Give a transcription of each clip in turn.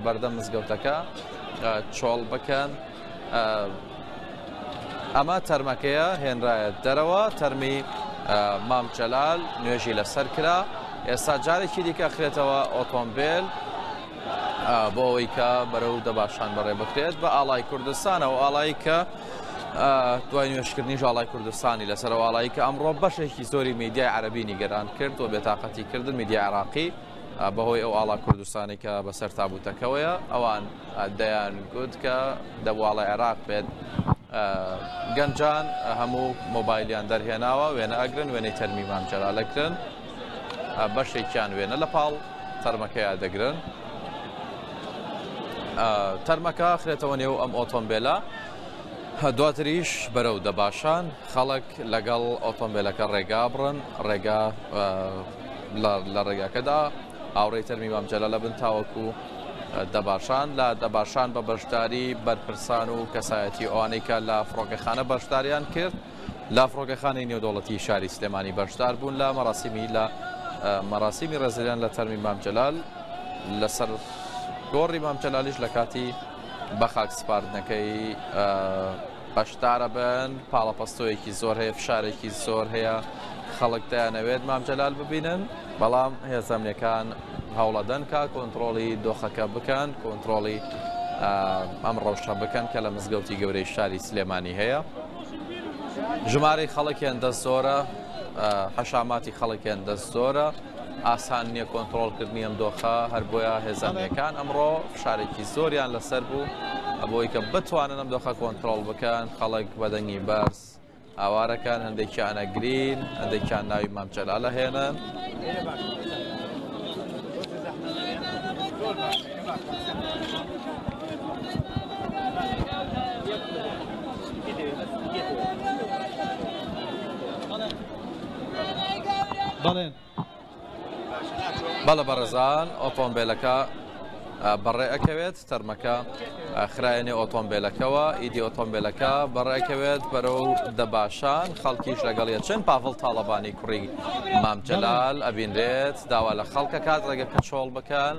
بەردەم مزگەوتەکە چۆڵ بکەن. ئەمە تەرمەکەیە هێنرایە دەرەوە، تەرمی مام جەلال نوێژی لەسەر کرا، ئێستا جارێکی دیکە خرێتەوە ئۆتۆمبیل بۆ ئەوەی کە بەرەو دەباشان بەڕێ بکرێت بە ئاڵای کوردستانەوە، ئاڵایی کە دوای نوێشکردنی ئاڵای کوردستانی لەسەر ئاڵایی کە ئەمڕۆ بەشێکی زۆری میدیای عەربی نیگەران کرد و بێتاقەتی کردن میدیای عراقی بەهۆی ئەو ئاڵا کوردستانی کە بەسەر تابوتەکەوەیە. ئەوان دەیان گوت کە دەبوو ئاڵای عێراق بێت. گەنجان هەموو مۆبایلیان دەرهێناوە، وێنە ئەگرن، وێنەی تەرمی مام جەلال ئەگرن، بەشێکیان وێنە لە پاڵ تەرمەکەیا دەگرن. تەرمەکە خرێتەوە نێو ئەم ئۆتۆمبیلە، دواتریش بەرەو دەباشان. خەڵک لەگەڵ ئۆتۆمبیلەکە ڕێگا بڕن، ڕێگا لە ڕێگاکەدا هاوڕێی تەرمی مام جەلالە بن تاوەکو دەباشان. لە دەباشان بە بەشداری بەرپرسان و کەسایەتی ئەوانەی کە لە فڕۆکەخانە بەشداریان کرد، لە فڕۆکەخانەی نێودەوڵەتی شاری سلێمانی بەشدار بوون لە مەراسیمی لە مەراسیمی ڕێزلێنان لە تەرمی مام جەلال. لەسەر گۆڕی مام جەلالیش لە کاتی بەخاک سپاردنەکەی بەشدارە بن. پاڵەپەستۆیەکی زۆر هەیە، فشارێکی زۆر هەیە، خەڵک دەیانەوێت مام جەلال ببینن، بەڵام هێزە ئەمنیەکان هەوڵەدەن کە کۆنتڕۆڵی دۆخەکە بکەن، کۆنتڕۆڵی ئەم ڕەوشە بکەن کە لە مزگەوتی گەورەی شاری سلێمانی هەیە. ژمارەی خەڵک هێندە زۆرە، حەشاماتی خەڵک هێندە زۆرە، ئاسان نییە کۆنتڕۆڵکردنی ئەم دۆخە. هەر بۆیە هێزە ئەمنیەکان ئەمڕۆ فشارێکی زۆریان لەسەر بوو بۆی کە بتوانن ئەم دۆخە کۆنتڕۆڵ بکەن. خەڵک بە دەنگی بەرز ئاوارەکان، هەندێکیان ئەگرین، هەندێکیان ناوی مام جەلال ئەهێنن. بەڵێ بەڕێزان، ئۆتۆمبیلەکە بەڕێ ئەکەوێت، تەرمەکە خرایە نێو ئۆتۆمبیلەکەوە، ئیدی ئۆتۆمبیلەکە بەڕێ ئەکەوێت بەرەو دەباشان، خەڵکیش لەگەڵ یەچن. پاڤڵ تاڵەبانی کوڕی مام جەلال ئەبینرێت داوا لە خەڵکەکات ڕێگەکە چۆڵ بکەن.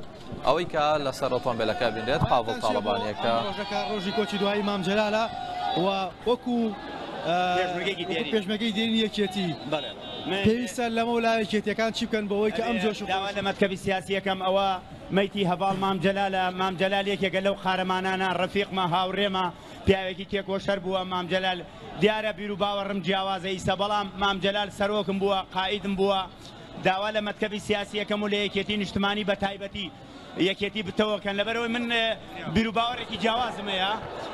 ئەوەی کە لەسەر ئۆتۆمبیلەکە بینرێت پاڤڵ تاڵەبانیەکە. ڕۆژەکە ڕۆژی کۆچی دوایی مام جەلالە و وەکو پێشمەرگەی دێرینی یەکێتی پێویستە لەمە لا یەکێتیەکان چی بکەن بۆ ئەوەی کە ئەم جۆش و داوا لە مەکتەبی سیاسیەکەم ئەوە مەیتی هەڤاڵ مام جەلالە. مام جەلال یەکێکە لەو قارەمانانە، ڕەفیقمە، هاوڕێمە، پیاوێکی تێکۆشەر بووە. مام جەلال دیارە بیر و باوەڕم جیاوازە ئیسە، بەڵام مام جەلال سەرۆکم بووە، قائیدم بووە. داوا لە مەکتەبی سیاسیەکەم و لە یەکێتی نیشتمانی بە تایبەتی یەکێتی بتەوەکەن، لەبەرەوەی من بیر و باوەڕێکی جیاوازم هەیە،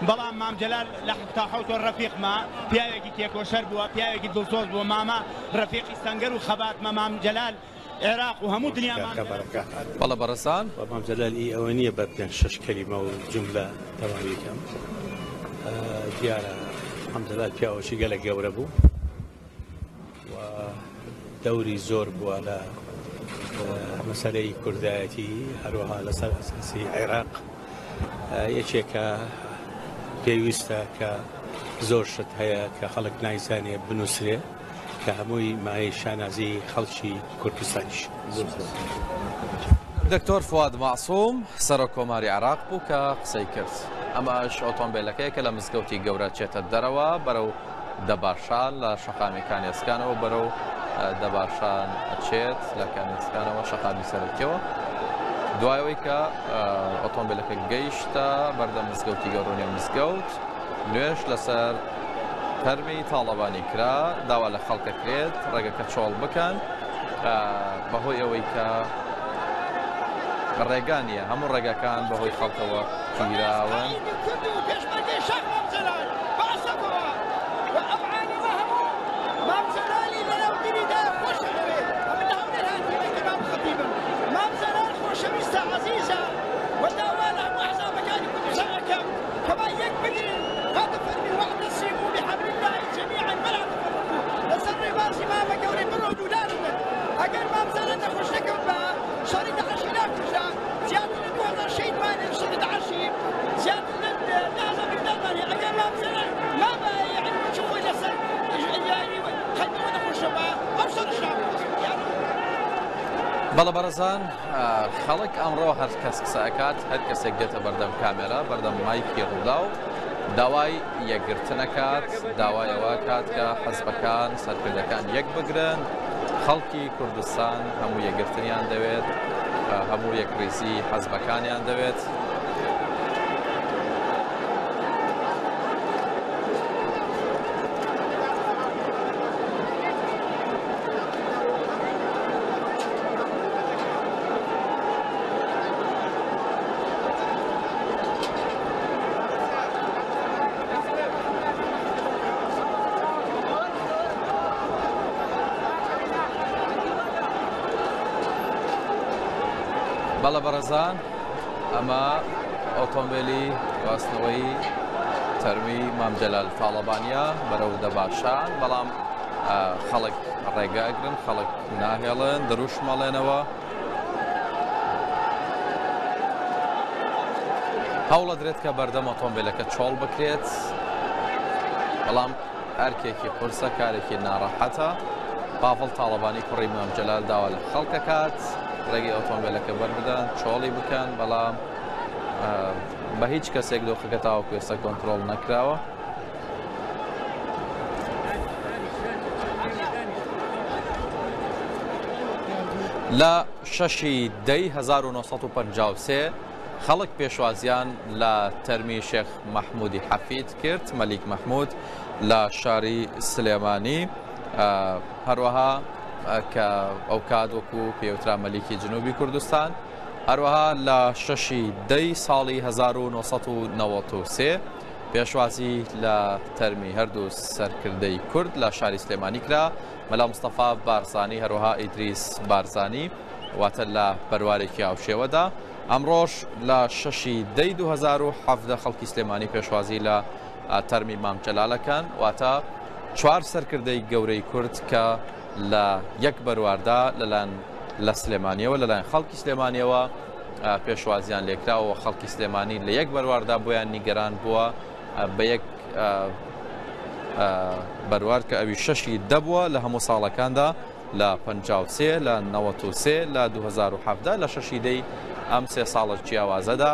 بەڵام مام جەلال لە 77 ڕەفیقمە، پیاوێکی تێکۆشەر بووە، پیاوێکی دڵسۆز بووە. مامە ڕەفیقی سەنگەر و خەباتمە. مام جەلال عێراق و هەموو دنیا. بەڵێ بەڕێزان، مام جەلال ئی ئەوە نییە بە پێنج شەش کەلیمە و جوملە تەواوی کەم. دیارە مام جەلال پیاوەکی گەلە گەورە بوو و دەوری زۆر بووە لە مەسەلەی کوردایەتی، هەروەها لەسەر ئەساسی عێراق یەکێکە پێویستە کە زۆر شت هەیە کە خەڵک نایزانێ بنووسرێ، کە هەمووی مایەی شانازی خەڵکی کوردستانیش. دکتۆر فواد مەعسوم سەرۆک کۆماری عێراق بوو کە قسەی کرد. ئەمەش ئۆتۆمبیلەکەیە کە لە مزگەوتی گەورە چێتە دەرەوە بەرەو دەباشان، لە شەقامی کانێسکانەوە بەرەو دەباشان ئەچێت، لە کانێسکانەوە شەقامی سەرەکیەوە. دوای ئەوەی کە ئۆتۆمبیلەکە گەیشتە بەردەم مزگەوتی گەورە نێو مزگەوت، نوێژ لەسەر تەرمی تاڵەبانی کرا. داوا لە خەڵکە کرێت ڕێگەکە چۆڵ بکەن، بەهۆی ئەوەی کە ڕێگا نییە، هەموو ڕێگاکان بەهۆی خەڵکەوە گیراون. بەڵێ بەڕێزان خەڵک ئەمڕۆ هەر کەس قسە ئەکات هەر کەسێک دێتە بەردەم کامێرا بەردەم مایکی ڕوودا و داوای یەکگرتنەکات داوای ئەوە کات کە حەزبەکان سەرکردەکان یەک بگرن خەڵکی کوردستان هەموو یەکگرتنیان دەوێت هەموو یەکڕیزی حەزبەکانیان دەوێت. بەڵە بەڕێزان ئەمە ئۆتۆمبیلی گواستنەوەی تەرمی مام جەلال تاڵەبانیە بەرەو دەباشان بەڵام خەڵک ڕێگا ئەگرن خەڵک ناهێڵن دروشم ئەڵێنەوە. هەوڵەدرێت کە بەردەم ئۆتۆمبیلەکە چۆڵ بکرێت بەڵام ئەرکێکی قورسە کارێکی ناڕەحەتە پاڤڵ تاڵەبانی کوڕی مام جەلال داوا لە خەڵکەکات ڕێگەی ئۆتۆمبیلەکە بەربدەن چۆڵی بکەن بەڵام بە هیچ کەسێک دۆخەکە تاوەکو ئێستا کۆنترۆڵ نەکراوە. لە شەشی دەی 1953 خەڵک پێشوازیان لە تەرمی شێخ مەحمودی حەفید کرد مەلیک مەحمود لە شاری سلێمانی هەروەها کە ئەو کات وەکو پێوترا مەلیکی جنوبی کوردستان هەروەها لە شەشی دەی ساڵی 1993 پێشوازی لە تەرمی هەردوو سەرکردەی کورد لە شاری سلێمانی کرا، مەلا مستەفا بارزانی هەروەها ئیدریس بارزانی، واتە لە بەروارێکی هاوشێوەدا. ئەمڕۆش لە شەشی دەی 2017 خەڵکی سلێمانی پێشوازی لە تەرمی مام جەلال ئەکەن، واتە چوار سەرکردەی گەورەی کورد کە لە یەک بەرواردا لەلایەن لە سلێمانیەوە لەلایەن خەڵکی سلێمانیەوە پێشوازیان لێکراوە خەڵکی سلێمانی لە یەک بەرواردا بۆیان نیگەران بووە بە یەک بەروار کە ئەوی شەشی دەبووە لە هەموو ساڵەکاندا لە 53 لە 93 لە 2017 لە شەشی دەی ئەم سێ ساڵە جیاوازەدا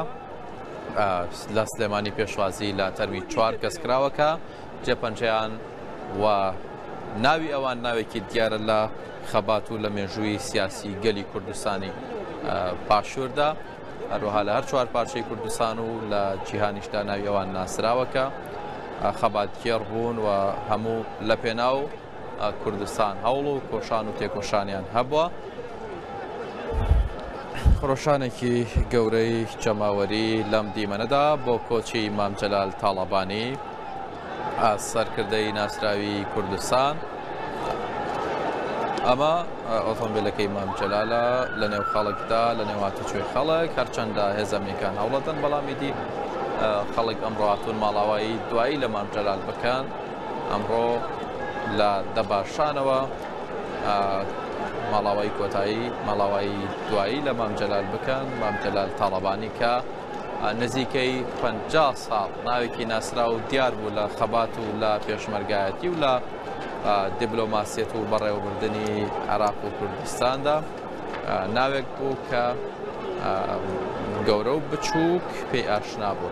لە سلێمانی پێشوازی لە تەرمی چوار کەس کراوەکە جێپەنجەیان و ناوی ئەوان ناوێکی دیارە لە خەبات و لە مێژووی سیاسی گەلی کوردستانی باشووردا هەروەها لە هەر چوار پارچەی کوردستان و لە جیهانیشدا ناوی ئەوان ناسراوە کە خەباتگێڕ بوون و هەموو لە پێناو کوردستان هەوڵ و کۆشان و تێکۆشانیان هەبووە. خرۆشانێکی گەورەی جەماوەری لەم دیمەنەدا بۆ کۆچی مام جەلال تاڵەبانی سەرکردەی ناسراوی کوردستان. ئەمە ئۆتۆمبیلەکەی مام جەلالە لە نێو خەڵکدا لە نێو هاتوچۆی خەڵک هەرچەندە هێزە ئەمنیەکان هەوڵەدەن بەڵام ئیدی خەڵک ئەمڕۆ هاتوون ماڵاوایی دوایی لە مام جەلال بکەن ئەمڕۆ لە دەباشانەوە ماڵاوایی کۆتایی ماڵاوایی دوایی لە مام جەلال بکەن مام جەلال تاڵەبانی کە نزیکەی 50 ساڵ ناوێکی ناسرا و دیار بوو لە خەبات و لە پێشمەرگایەتی و لە دیبلۆماسیەت و بەڕێوەبردنی عێراق و کوردستاندا ناوێک بوو کە گەورە و بچووک پێی ئاشنا بوو.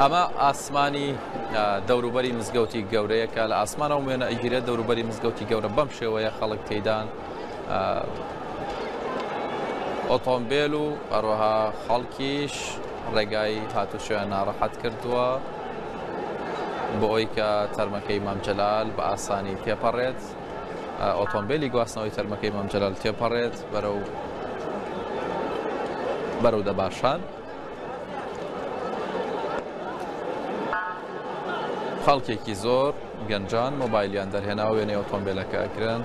ئەمە ئاسمانی دەوروبەری مزگەوتی گەورەیە کە لە ئاسمانەوە وێنە ئەگیرێت دەوروبەری مزگەوتی گەورە بەم شێوەیە خەڵک تێدان ئۆتۆمبیل و هەروەها خەڵکیش ڕێگای هاتوچۆیان ناڕەحەت کردووە بۆ ئەوی کە تەرمەکەی مام جەلال بە ئاسانی تێپەڕێت ئۆتۆمبیلی گواستنەوەی تەرمەکەی مام جەلال تێپەڕێت بەرەو بەرەو دەباشان. خەڵکێکی زۆر گەنجان مۆبایلیان دەرهێنا وێنەی ئۆتۆمبیلەکە ئەکرن.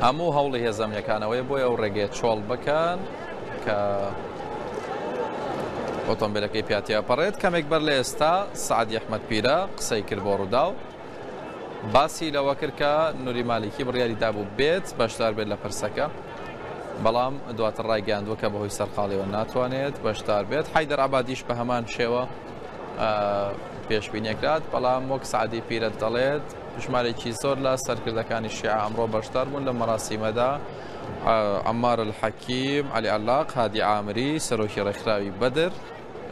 هەموو هەوڵی هێزە ئەمنیەکانەوەیە بۆی ئەو ڕێگەیە چۆڵ بکەن کە ئۆتۆمبیلەکەی پیا تێپەڕێت. کەمێک بەر لە ئێستا سەعدی ئەحمەد پیرە قسەی کرد بۆ ڕووداو، باسی لەوە کرد کە نوری مالیکی بڕیاری دابوو بێت بەشدار بێت لە پرسەکە، بەڵام دواتر ڕایگەیاندووە کە بەهۆی سەرقاڵیەوە ناتوانێت بەشدار بێت. حەیدەر عەبادیش بە هەمان شێوە پێشبینیەکرات، بەڵام وەک سەعدی پیرە دەڵێت ژمارێکی زۆر لە سەرکردەکانی شیعە ئەمڕۆ بەشدار بوون لە مەراسیمەدا. عەمار الحەکیم، عەلی عەلاق، هادی عامری، سەرۆکی ڕێکخراوی بەدر،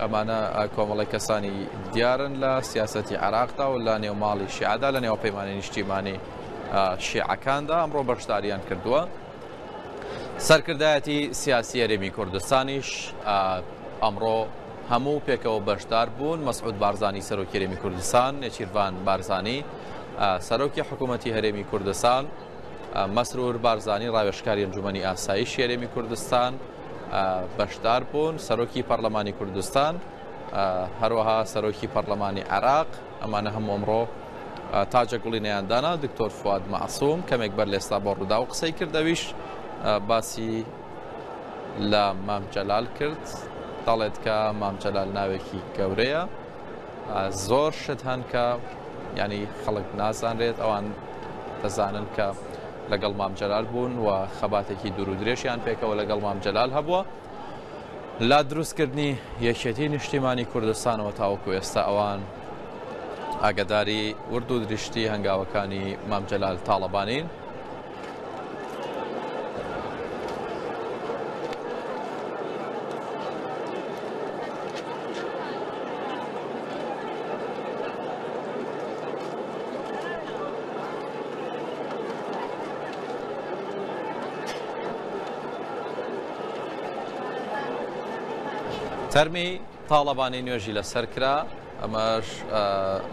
ئەمانە کۆمەڵی کەسانی دیارن لە سیاسەتی عێراقدا و لە نێو ماڵی شیعەدا لە نێو پەیمانی نیشتیمانی شیعەکاندا ئەمڕۆ بەشداریان کردووە. سەرکردایەتی سیاسی هەرێمی کوردستانیش ئەمڕۆ هەموو پێکەوە بەشدار بوون. مەسعود بارزانی سەرۆکی هەرێمی کوردستان، نێچیرڤان بارزانی سەرۆکی حکوومەتی هەرێمی کوردستان، مەسرور بارزانی ڕاوێژکاری ئەنجومەنی ئاسایشی هەرێمی کوردستان بەشدار بوون، سەرۆکی پەرلەمانی کوردستان، هەروەها سەرۆکی پەرلەمانی عێراق، ئەمانە هەموو ئەمڕۆ تاجە گوڵینەیان دانا. دکتۆر فواد مەعسوم کەمێک بەر لێستا بۆ ڕووداو قسەی کرد، ئەویش باسی لە مام جەلال کرد، دەڵێت کە مام جەلال ناوێکی گەورەیە، زۆر شت هەن کە ینی خەڵک نازانرێت، ئەوان دەزانن کە لەگەڵ مام جەلال بوون و خەباتێکی دوور و درێژیان پێکەوە لەگەڵ مام جەلال هەبووە لە دروستکردنی یەکێتی نیشتیمانی کوردستانەوە تاوەکو ئێستا ئەوان ئاگداری ورد و درشتی هەنگاوەکانی مام جەلال تاڵەبانین. تەرمی تاڵەبانی نوێژی لەسەر کرا، ئەمەش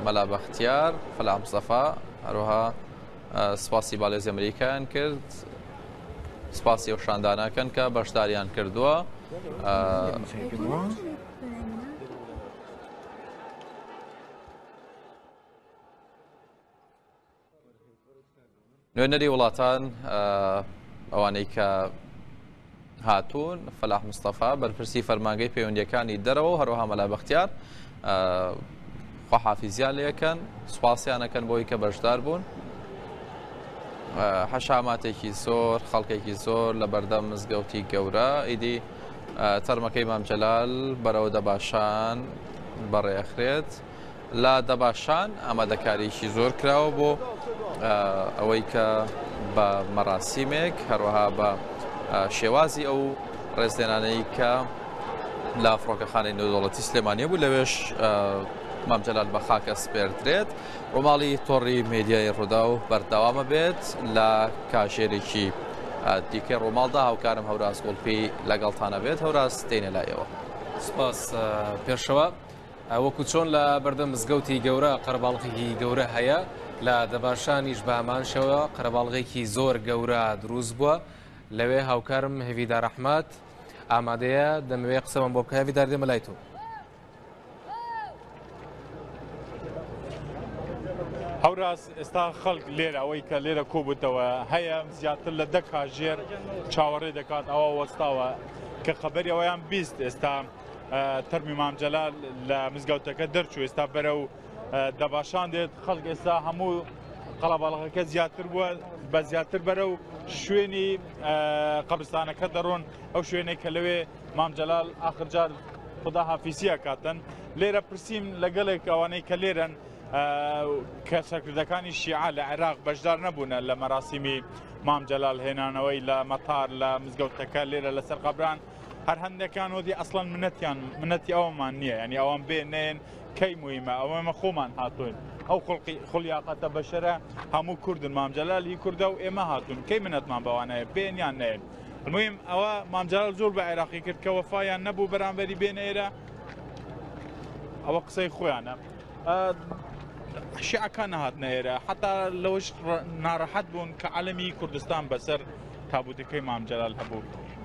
مەلا بەختیار، فەلاح مستەفا، هەروەها سپاسی باڵێزی ئەمریکایان کرد، سپاسی ئەو شاندانەکەن کە بەشداریان کردووە. نوێنەری وڵاتان ئەوانەی کە هاتوون فەلاح مستەفا بەرپرسی فەرمانگەی پەیوەندیەکانی دەرەوە و هەروەها مەلا بەختیار خواحافیزیان لەکەن سوپاسیانەکەن بۆی کە بەشدار بوون. حەشاماتێکی زۆر خەڵکێکی زۆر لە بەردەم مزگەوتی گەورە ئیدی تەرمەکەی مام جەلال بەرەوە دەباشان بەڕێخرێت. لە دەباشان ئامادەکاریی زۆر کراوە بۆ ئەوەی کە بە مەراسیمێک هەروەها بە شێوازی ئەو ڕێزلێنانەی کە لە فڕۆکەخانەی نێودەوڵەتی سلێمانیە بوو لەوێش مام جەلال بە خاکە سپێردرێت. ڕووماڵی تۆڕی مێدیای ڕووداو بەردەوامە بێت لە کاژێرێکی دیکەی ڕووماڵدا هاوکارم هەوراز گوڵپی لەگەڵتانە بێت. هەوراز دێنە لایەوە. سپاس پێشەوە. وەکو چۆن لە بەردەم مزگەوتی گەورە قەرەباڵغێکی گەورە هەیە، لە دەباشانیش بە هەمان شێوە قەرەباڵغێکی زۆر گەورە دروست بووە. لەوێ هاوکارم هێڤیدار ئەحمەد ئامادەیە، دەمەوێت قسەمان بۆ بکە. هێڤیدار دێمە لای تۆ. هەوراز، ئێستا خەڵک لێرە ئەوەی کە لێرە کۆبووتەوە هەیە زیاتر لە 10 کاژێر چاوەڕێ دەکات، ئەوە وەستاوە کە خەبەری ئەویان 20 ئێستا تەرمی مام جەلال لە مزگەوتەکە دەرچوو، ئێستا بەرەو دەباشان دێت. خەڵک ئێستا هەموو قەڵەباڵغەکە زیاتر بووە، بە زیاتر بەرەو شوێنی قەبرستانەکە دەڕۆن، ئەو شوێنێک کە لەوێ مام جەلال ئاخرجار خدا حافیزیە کاتن. لێرە پرسیم لەگەڵێک ئەوانەی کە لێرن کە سەرکردەکانی شیعە لە عێراق بەشدار نەبوونە لە مەراسیمی مام جەلال هێنانەوەی لە مەتار لە مزگەوتەکە لێرە لەسەر قەبران، هەر هەندێکان وەدی ئەسڵەن منەتیان منەتی ئەومان نییە، ینی ئەوان بێ نێن کەی مهمە، ئەوەمە خۆمان هاتوین، ئەو خڵقی خولیاقەتە بەشەرە هەموو کوردن، مام جەلال هی کوردە و ئێمە هاتوون، کەی منەتمان بەوانەیە بێن یان نێن. المهم ئەوە مام جەلال زۆر بە عێراقی کرد کە وەفایان نەبوو بەرامبەری بێنە ئێرە، ئەوە قسەی خۆیانە. شیعەکان نەهاتنە ئێرە، حتا لەوەش ناڕەحەت بوون کە عەلەمی کوردستان بەسەر تابوتەکەی مام جەلال هەبوو.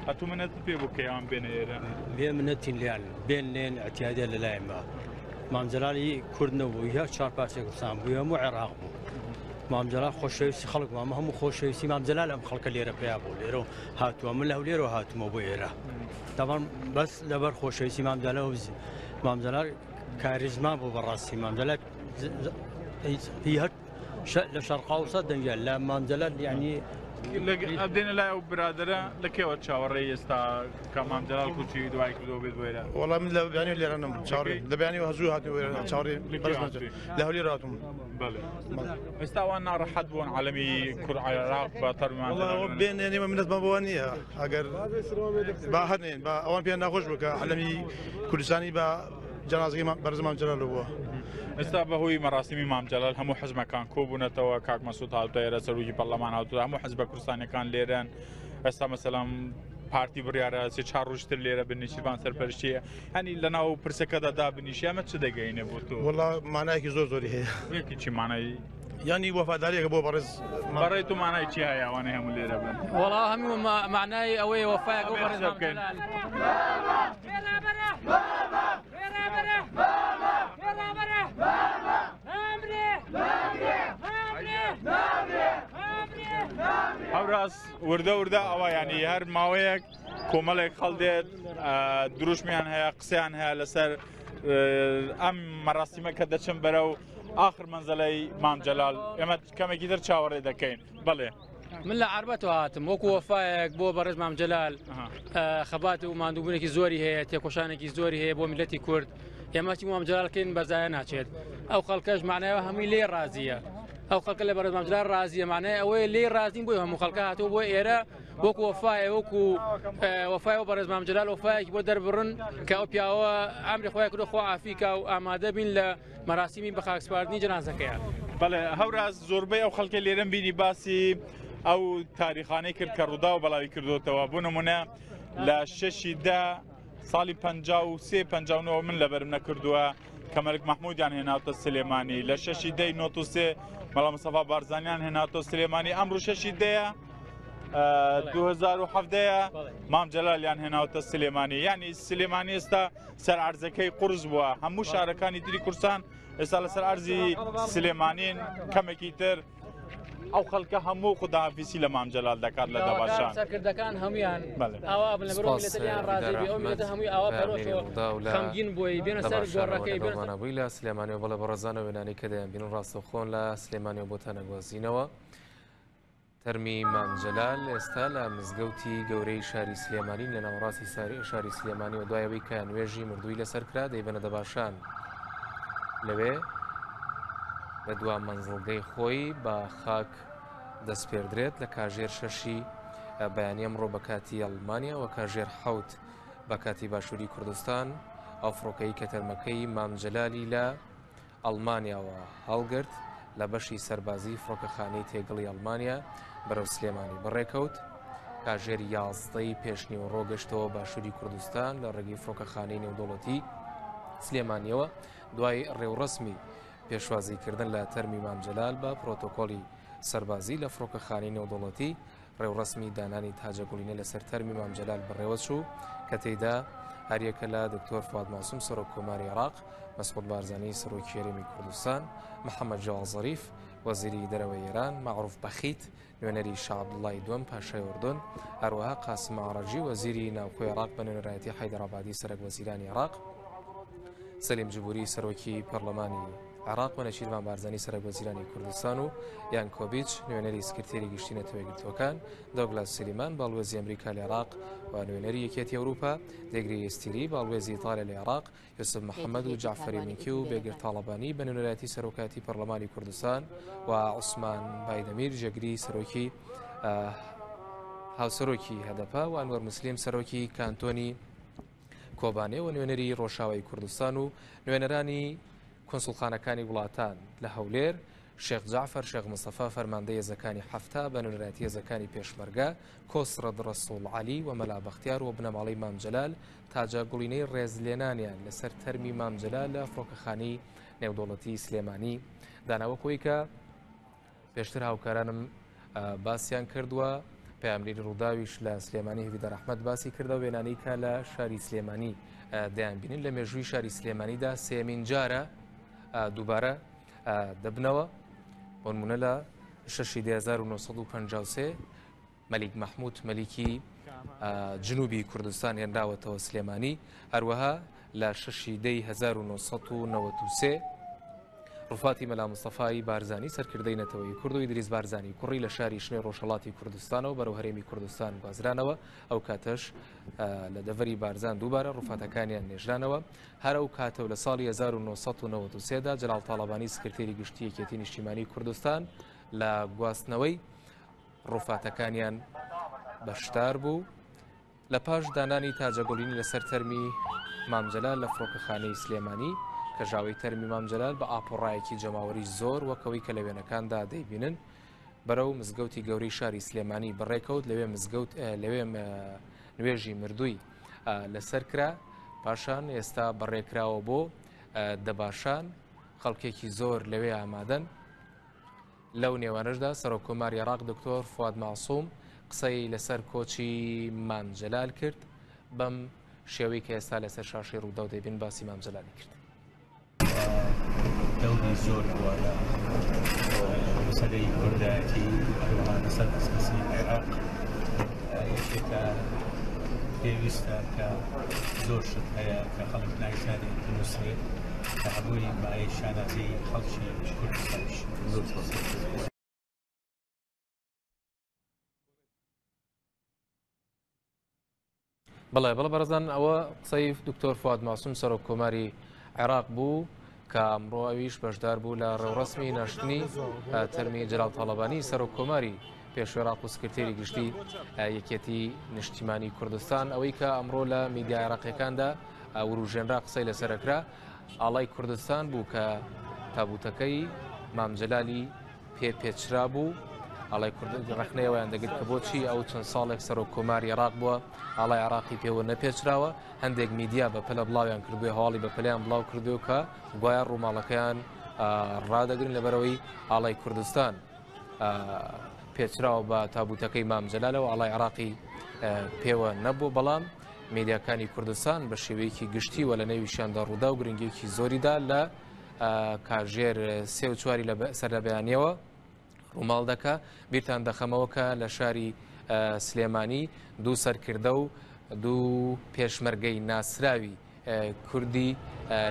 ئەتوو منەت پێ بوو کە ئەوان بێنە ئێرە؟ بێ منەتین لیان بێن لێن اعتیادە لە لای ما. مام جەلالی کورد نەبوو، یا چوار پارچەی کوردستان بوو، هەموو عێراق بوو. مام جەلال خۆشەویستی خەڵک بوو، ئەمە هەموو خۆشەویستی مام جەلال ئەم خەڵکە لێرە پیا بوو لێرە و هاتووە من لە هەولێرەوە هاتوومە بۆ ئێرە تەبان بەس لەبەر خۆشەویستی مام جەلال و مام جەلال کاریزما بوو بەڕاستی مام جەلال هی هەر لە شەرقاوسە دەنگە لە مام جەلال یعنی دێنە لای ئەو برادرە لە کێوە چاوەڕێی ئێستا کە مام جەلال کوچی دوای کردەوە بێت بۆ ئێرە؟ وەڵا من لە بیانی لێرە نەم چاوەڕێ لە بیانی هەزوو هاتووە چاوەڕێ بەرز نەچێت لە هەولێر هاتووم. بەڵێ ئێستا ئەوان ناڕەحەت بوون عەلەمی کورد عێراق بە تەرمان وەڵا ئەوە بێن ئێمە منەتمان بۆ نییە ئەگەر با هەر نێن با ئەوان پێیان ناخۆش بوو کە عەلەمی کوردستانی بە جەنازەکەی بەرز مام جەلال بووە. ئێستا بەهۆی مەراسیمی مام جەلال هەموو حزبەکان کۆبوونەتەوە کاک مەسعود هاتووە ئێرە سەرۆکی پەرلەمان هاتووە هەموو حزبە کوردستانیەکان لێرەن ئێستا مەسەلەن پارتی بڕیارە سێ چهار ڕۆژتر لێرە بن نێچیرڤان سەرپەرشتیە هەنی لەناو پرسەکەدا دابنیشی ئەمە چ دەگەینێ بۆ تۆ؟ وەڵا مانایەکی زۆر زۆری هەیە. یەکی چی مانای؟ یانی وەفاداریەکە بۆ بەڕێز بەڕێ تو مانای چی هەیە ئەوانەی هەموو لێرە بن؟ وەڵا هەموو مانای ئەوەیە وەفایەکە بۆ بەڕێز بکەین. هەوراز وردە وردە ئەوە ینی هەر ماوەیەک کۆمەڵێک خەڵدێت دروشمیان هەیە قسەیان هەیە لەسەر ئەم مەراسیمە کە دەچن بەرەو ئاخر مەنزەلەی مام جەلال ئێمە کەمێکی تر چاوەڕێ دەکەین بەڵێ من لە عربەتەوە هاتم وەکو وەفایەک بۆ بەڕێز مام جەلال خەبات و ماندووبوونێکی زۆری هەیە تێکۆشانێکی زۆری هەیە بۆ میلەتی کورد ئێمە چی مام جەلال کەین بەزایە ناچێت ئەو خەڵکەش معنایەوە هەمووی لێ ڕازیە ئەو خەڵکە لە بەڕێز مام جەلال ڕازیە معنای ئەوەیە لێ ڕازین بۆی هەموو خەڵکە هاتووە بۆ ئێرە وەکو وەفایە وەکو وەفای بۆ بەڕێز مام جەلال وەفایەکی بۆ دەربڕن کە ئەو پیاوە ئەمری خۆی کردو خۆ ئافیکا و ئامادە بین لە مەراسیمی بەخاکسپاردنی جەنازەکەیان. بەڵێ هەوراز زۆربەی ئەو خەڵکە لێرەم بینی باسی ئەو تاریخانەی کرد کە ڕووداو بەڵاوی کردوتەوە بۆ نمونە لە شەشی دە ساڵی 53 59 من لەبەرم نەکردووە کە مەلک مەحمودیان هێناتە سلێمانی لە شەشی دەی 93 مەلا مستەفا بارزانیان هێناتە سلێمانی ئەمڕۆ شەشی دەیە 2017 مام جەلالیان هێناوتە سلێمانی یعنی سلێمانی ئێستا سەر ئەرزەکەی قورس بووە هەموو شارەکانی تری کوردستان ئێستا لەسەر ئەرزی سلێمانین کەمێکی تر ئەو خەڵکە هەموو خوداحافیسی لە مام جەلال دەکات لە دەباشان سەرکردەکان هەمویان ئاوا بن لەبەر میللەتیان ڕازی بێ ئەو میللەتە هەمووی ئاوا پەرۆشەوە خەمگین بووی بێنە سەر گۆڕەکەی بێنە بووی لە سلێمانی و بەڵێ بەڕێزانە وێنانەی کە دەیانبینن ڕاستەوخۆن لە سلێمانی و بۆتان ئەگوازینەوە. تەرمی مام جەلال ئێستا لە مزگەوتی گەورەی شاری سلێمانی لە ناوەڕاستی شاری سلێمانی و دوای ئەوەی کە نوێژی مردووی لەسەر کرا دەیبەنە دەباشان لەوێ لە دوا مەنزڵگەی خۆی بە خاک دەسپێردرێت لە کاژێر شەشی بەیانی ئەمڕۆ بە کاتی ئەڵمانیا و کاژێر حەوت بە کاتی باشووری کوردستان ئەو فڕۆکەی کە تەرمەکەی مام جەلالی لە ئەڵمانیاوە هەڵگرت، لە بەشی سەربازیی فڕۆکەخانەی تێگڵی ئەڵمانیا بەرەو سلێمانی بەڕێکەوت. کاژێر یازدەی پێشنیوەڕۆ گەشتەوە باشووری کوردستان لە ڕێگەی فڕۆکەخانەی نێودەوڵەتی سلێمانیەوە دوای ڕێوڕەسمی پێشوازیکردن لە تەرمی مام جەلال بە پرۆتۆکۆلی سەربازی لە فڕۆکەخانەی نێودەوڵەتی ڕێوڕەسمی دانانی تاجەگوڵینە لەسەر تەرمی مام جەلال بەڕێوەچوو کە تێیدا هەریەکە لە دکتۆر فواد مەعسوم سەرۆک کۆماری عێراق، مەسعود بارزانی سەرۆکی هەرێمی کوردستان، محەممەد جەواد زەریف وەزیری دەرەوەی ئێران، مەعروف بەخیت نوێنەری شا عەبدوڵڵای دووەم پاشای ئوردن، هەروەها قاسم ئەعرەجی وەزیری ناوخۆی عێراق بە نوێنەرایەتی حەیدەر عەبادی سەرەک وەزیرانی عێراق، سەلیم جبوری سەرۆکی پەرلەمانی عێراق و نێچیرڤان بارزانی سەرۆک وەزیرانی کوردستان و یان کۆبیچ نوێنەری سکرتێری گشتی نەتەوە یەکگرتووەکان، دۆگلاس سلیمان باڵوێزی ئەمریکا لە عێراق و نوێنەری یەکێتی ئەوروپا، دێگری ئێستیری باڵوێزی ئیتالیا لە عێراق، یوسف محەمەد و جەعفەری مینکی و بێگرد تاڵەبانی بە نوێنەرایەتی سەرۆکایەتی پەرلەمانی کوردستان و عوسمان بایدەمیر جێگری سەرۆکی هاوسەرۆکی هەدەپە و ئەنوەر موسلیم سەرۆکی کانتۆنی کۆبانێ و نوێنەری ڕۆژاوای کوردستان و نوێنەرانی کونسوڵخانەکانی وڵاتان لە هەولێر، شێخ جەعفەر شێخ مستەفا فەرماندەی هێزەکانی 70 بە نوێنەرایەتی هێزەکانی پێشمەرگە، کۆسرەت ڕەسوڵ عەلی و مەلا بەختیار و بنەماڵەی مام جەلال تاجە گوڵینەی ڕێزلێنانیان لەسەر تەرمی مام جەلال لە فڕۆکەخانەی نێودەوڵەتی سلێمانی دانا وەک ئەوەی کە پێشتر هاوکارانم باسیان کردووە پەیامنێری ڕووداویش لە سلێمانی هێویدار ئەحمەد باسی کردەوە وێنانەی کە لە شاری سلێمانی دەیانبینن لە مێژووی شاری سلێمانیدا سێمین جارە دووبارە دەبنەوە بۆ نمونە لە شەشی دە 1953 مەلیک مەحمود مەلیکی جنوبی کوردستان هێنراوەتەوە سلێمانی، هەروەها لە شەشی دەی 1993 ڕوفاتی مەلا مستەفای بارزانی سەرکردەی نەتەوەی کورد و ئیدریس بارزانی کوڕی لە شاری شنۆی ڕۆژهەڵاتی کوردستانەوە بەرەو هەرێمی کوردستان گوازرانەوە، ئەو کاتەش لە دەڤەری بارزان دووبارە ڕوفاتەکانیان نێژرانەوە. هەر ئەو کاتە و لە ساڵی 1993 دا جەلال تاڵەبانی سکرتێری گشتی یەکێتی نیشتیمانی کوردستان لە گواستنەوەی ڕوفاتەکانیان بەشدار بوو. لە پاش دانانی تاجەگوڵینی لەسەر تەرمی مام جەلال لە فڕۆکەخانەی سلێمانی، کەژاوەی تەرمی مام جەلال بە ئاپۆڕایەکی جەماوەری زۆر وەک ئەوەی کە لە وێنەکاندا دەیبینن بەرەو مزگەوتی گەورەی شاری سلێمانی بەڕێکەوت، لەوێ مزگەوت لەوێ نوێژی مردووی لەسەر کرا، پاشان ئێستا بەڕێکراوە بۆ دەباشان، خەڵکێکی زۆر لەوێ ئامادەن. لەو نێوانەشدا سەرۆککۆماری عێراق دکتۆر فواد مەعسوم قسەی لەسەر کۆچی مام جەلال کرد، بەم شێوەی کە ئێستا لەسەر شاشەی ڕووداو دەیبین باسی مام جەلالی کرد. دەوری زۆر بووە لە مەسەلەی کوردایەتی هەروەها لەسەر مەسەلەی عێراق یەکێکە پێویستە کە زۆر شت هەیە کە خەڵک نایزانێت بنووسرێت کە هەمووی مایەی شانازی خەڵکی کوردستانیش. زۆر سپاس. بەڵێ بەڵێ بەڕێزان ئەوە قسەی دکتۆر فواد ماسوم سەرۆک کۆماری عێراق بوو کە ئەمڕۆ ئەویش بەشدار بوو لە ڕێوڕەسمی ناشتنی تەرمی جەلال تاڵەبانی سەرۆک کۆماری پێشوی عێراق و سکرتێری گشتی یەکێتی نیشتیمانی کوردستان ئەوەی کە ئەمڕۆ لە میدیا عێراقیەکاندا وروژێنرا قسەی لەسەرەکرا ئاڵای کوردستان بوو کە تابوتەکەی مام جەلالی پێ پێچرابوو، ئاڵای کورد ڕەخنەی ئەوەیان دەگرت کە بۆچی ئەو چەند ساڵێک سەرۆک کۆماری عێراق بووە ئاڵای عێراقی پێوە نەپێچراوە، هەندێک میدیا بە پەلە بڵاویان کردووە، هەواڵی بە پەلەیان بڵاو کردووە کە گوایە ڕووماڵەکەیان ڕادەگرن لەبەرەوەی ئاڵای کوردستان پێچراوە بە تابوتەکەی مام جەلالەوە ئاڵای عێراقی پێوە نەبوو، بەڵام میدیاکانی کوردستان بە شێوەیەکی گشتی و لە نێویشیاندا ڕوودا و گرنگیەکی زۆریدا لە کاژێر سێ و چواری سەر لە بەیانیەوە ڕووماڵ دەکا. بیرتان دەخەمەوە کە لە شاری سلێمانی دوو سەرکردە و دوو پێشمەرگەی ناسراوی کوردی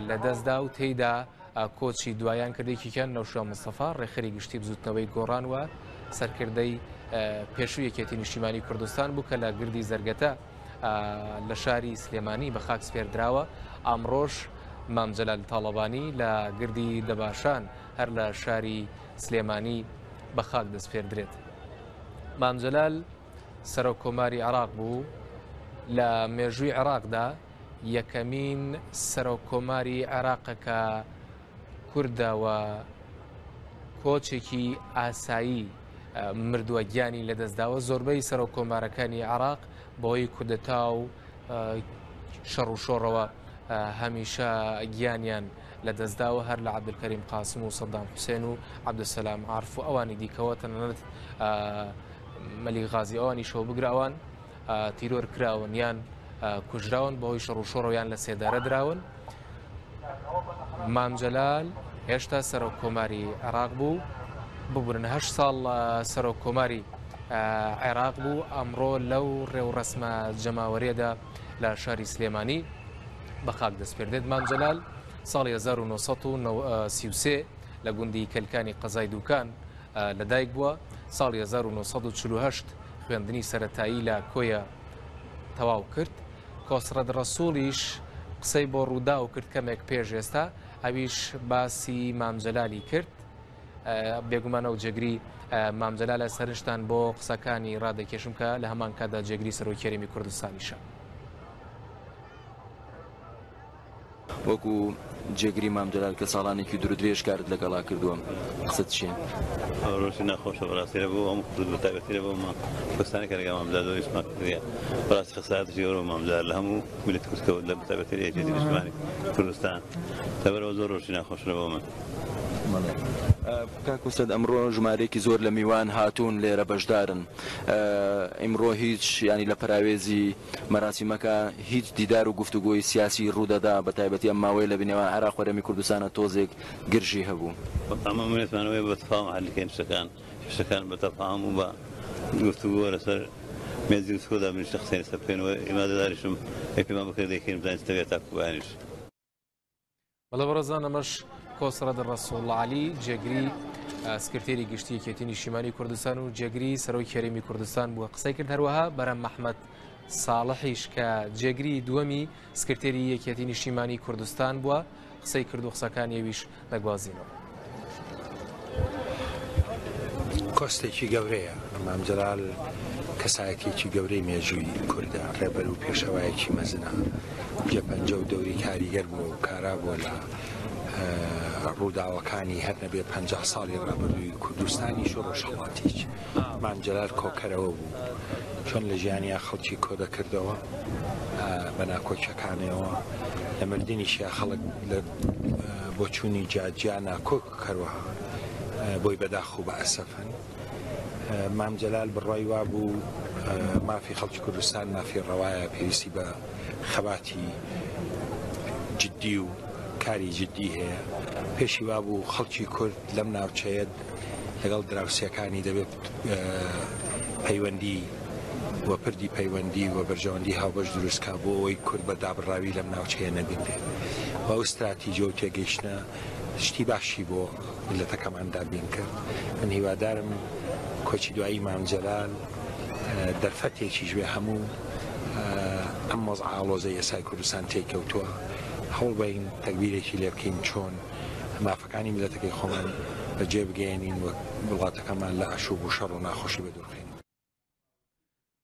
لەدەستدا و تێیدا کۆچی دوایان کرد، یەکێکیان نەوشیروان مستەفا ڕێکخەری گشتی بزوتنەوەی گۆڕان و سەرکردەی پێشوو یەکێتی نیشتیمانی کوردستان بوو کە لە گردی زەرگەتە لە شاری سلێمانی بە خاک سپێردراوە، ئەمڕۆش مام جەلال تاڵەبانی لە گردی دەباشان هەر لە شاری سلێمانی بە خاک دەسپێردرێت. مام جەلال سەرۆک کۆماری عێراق بوو، لە مێژووی عێراقدا یەکەمین سەرۆک کۆماری عێراقە کە کوردە و کۆچێکی ئاسایی مردووە گیانی لەدەستداوە، زۆربەی سەرۆک کۆمارەکانی عێراق بەهۆی کودەتا و شەڕ و شۆڕەوە هەمیشە گیانیان لەدەستداوە، هەر لە عەبدولکەریم قاسم و سەدام حوسێن و عەبدولسەلام عارف و ئەوانی دیکەوە، تەنانەت مەلیک غازی ئەوانیشەوە بگرە ئەوان تیرۆر کراون یان کوژراون بەهۆی شەڕ و شۆڕەوە یان لە سێدارە دراون. مام جەلال هێشتا سەرۆک کۆماری عێراق بوو، ببورن هەشت ساڵ سەرۆک کۆماری عێراق بوو، ئەمڕۆ لەو ڕێوڕەسمە جەماوەریەدا لە شاری سلێمانی بە خاک دەسپێردێت. مام جەلال ساڵی 1933 لە گوندی کەلکانی قەزای دوکان لەدایک بووە، ساڵی 1948 خوێندنی سەرەتایی لە کۆیە تەواو کرد. کۆسرەت ڕەسوڵیش قسەی بۆ ڕووداو کرد کەمێک پێش ئێستا، ئەویش باسی مام جەلالی کرد. بێگومان ئەو جێگری مام جەلالە، سەرنجتان بۆ قسەکانی ڕادەکێشم کە لە هەمان کاتدا جێگری سەرۆکی هەرێمی کوردستانیشە. وەکو جێگری مام جەلال کە ساڵانێکی دوور و درێژ کارت لەگەڵا کردووە قسەت چییە؟ ئەو ڕۆژی ناخۆشە بەڕاستی لە بۆ هەموو کورد بە تایبەتی لە بۆ مام کوردستانی کە لەگەڵ مام جەلال زۆر ئیشمان کردیە بەڕاستی خەسارەتێکی گەورە بۆ مام جەلال لە هەموو میللەتی کورد کەوت لە بەتایبەتی لە یەکێتی نیشتمانی کوردستان لەبەرئەوە زۆر ڕۆژی ناخۆشە لە بۆ من. بەڵێ کاک کۆسرەت ئەمڕۆ ژمارەیەکی زۆر لە میوان هاتوون لێرە بەشدارن ئیمڕۆ هیچ یانی لە پەراوێزی مەراسیمەکە هیچ دیدار و گفتوگۆی سیاسی ڕوودەدا، بە تایبەتی ئەم ماوەیە لە نێوان عێراق و هەرێمی کوردستانە تۆزێک گرژی هەبوو. ئەمە ئومێدمان ئەوەیە بە تەفاهوم حەل کەین شتەکان. کێشەکان بە تەفاهم و بە گفتوگۆ لەسەر مێزی گفتوگۆ دابنیشتە قسەی لەسەر بکەین و ئیمادەداریشم ئەی پێمان بکرێت دەیکەین بزانین چ دەبێت تاکو بەیانیش. بەڵێ بەڕێزان ئەمەش کۆسرەت ڕەسوڵ عەلی جێگری سکرتێری گشتی یەکێتی نیشتیمانی کوردستان و جێگری سەرۆکی هەرێمی کوردستان بووە قسەی کرد هەروەها بەرەم مححمەد ساڵحیش کە جێگری دووەمی سکرتێری یەکێتی نیشتیمانی کوردستان بووە قسەی کرد و قسەکانی ئەویش دەگوازینەوە. کۆستێکی گەورەیە. مام جەلال کەسایەتیەکی گەورەی مێژووی کوردە، ڕێبەر و پێشەوایەکی مەزنە، جێپەنجە و دەوری کاریگەر بووە و کارا بووە لە ڕووداوەکانی هەر نەبێ 50 ساڵی ڕابردووی کوردستانیش و ڕۆژهەڵاتیش. مام جەلال کۆکەرەوە بوو، چۆن لە ژیانیا خەڵکی کۆدەکردەوە بە ناکۆکیەکانیەوە، لە مردنیشیا خەڵک لە بۆچوونی جیاجیا ناکۆک هەروەها بۆی بەداخ و بە ئەسەفن. مام جەلال بڕوای وابوو مافی خەڵکی کوردستان مافی ڕەوایە، پێویستی بە خەباتی جدی و کاری جدی هەیە. پێشی وابوو خەڵکی کورد لەم ناوچەیە لەگەڵ دراوسێکانی دەبێت پەیوەندی و پردی پەیوەندی و بەرژەوەندی هاوبەش دروست کا بۆ ئەوەی کورد بە دابڕاوی لەم ناوچەیە نەبینرێت و ئەو ستراتیجە و تێگەیشتنە شتی باشی بۆ میللەتەکەمان دابین کرد. من هیوادارم کۆچی دوایی مام جەلال دەرفەتێکیش بێ هەموو ئەم وەزعە ئاڵۆزەی ئێستای کوردستان تێیکەوتووە هەوڵ بەین تەگبیرێکی لێ بکەین چۆن مافەکانی میللەتەکەی خۆمان بەجێ بگەیەنین و وڵاتەکەمان لە ئاشوب و شەڕ و ناخۆشی بەدوورخەین.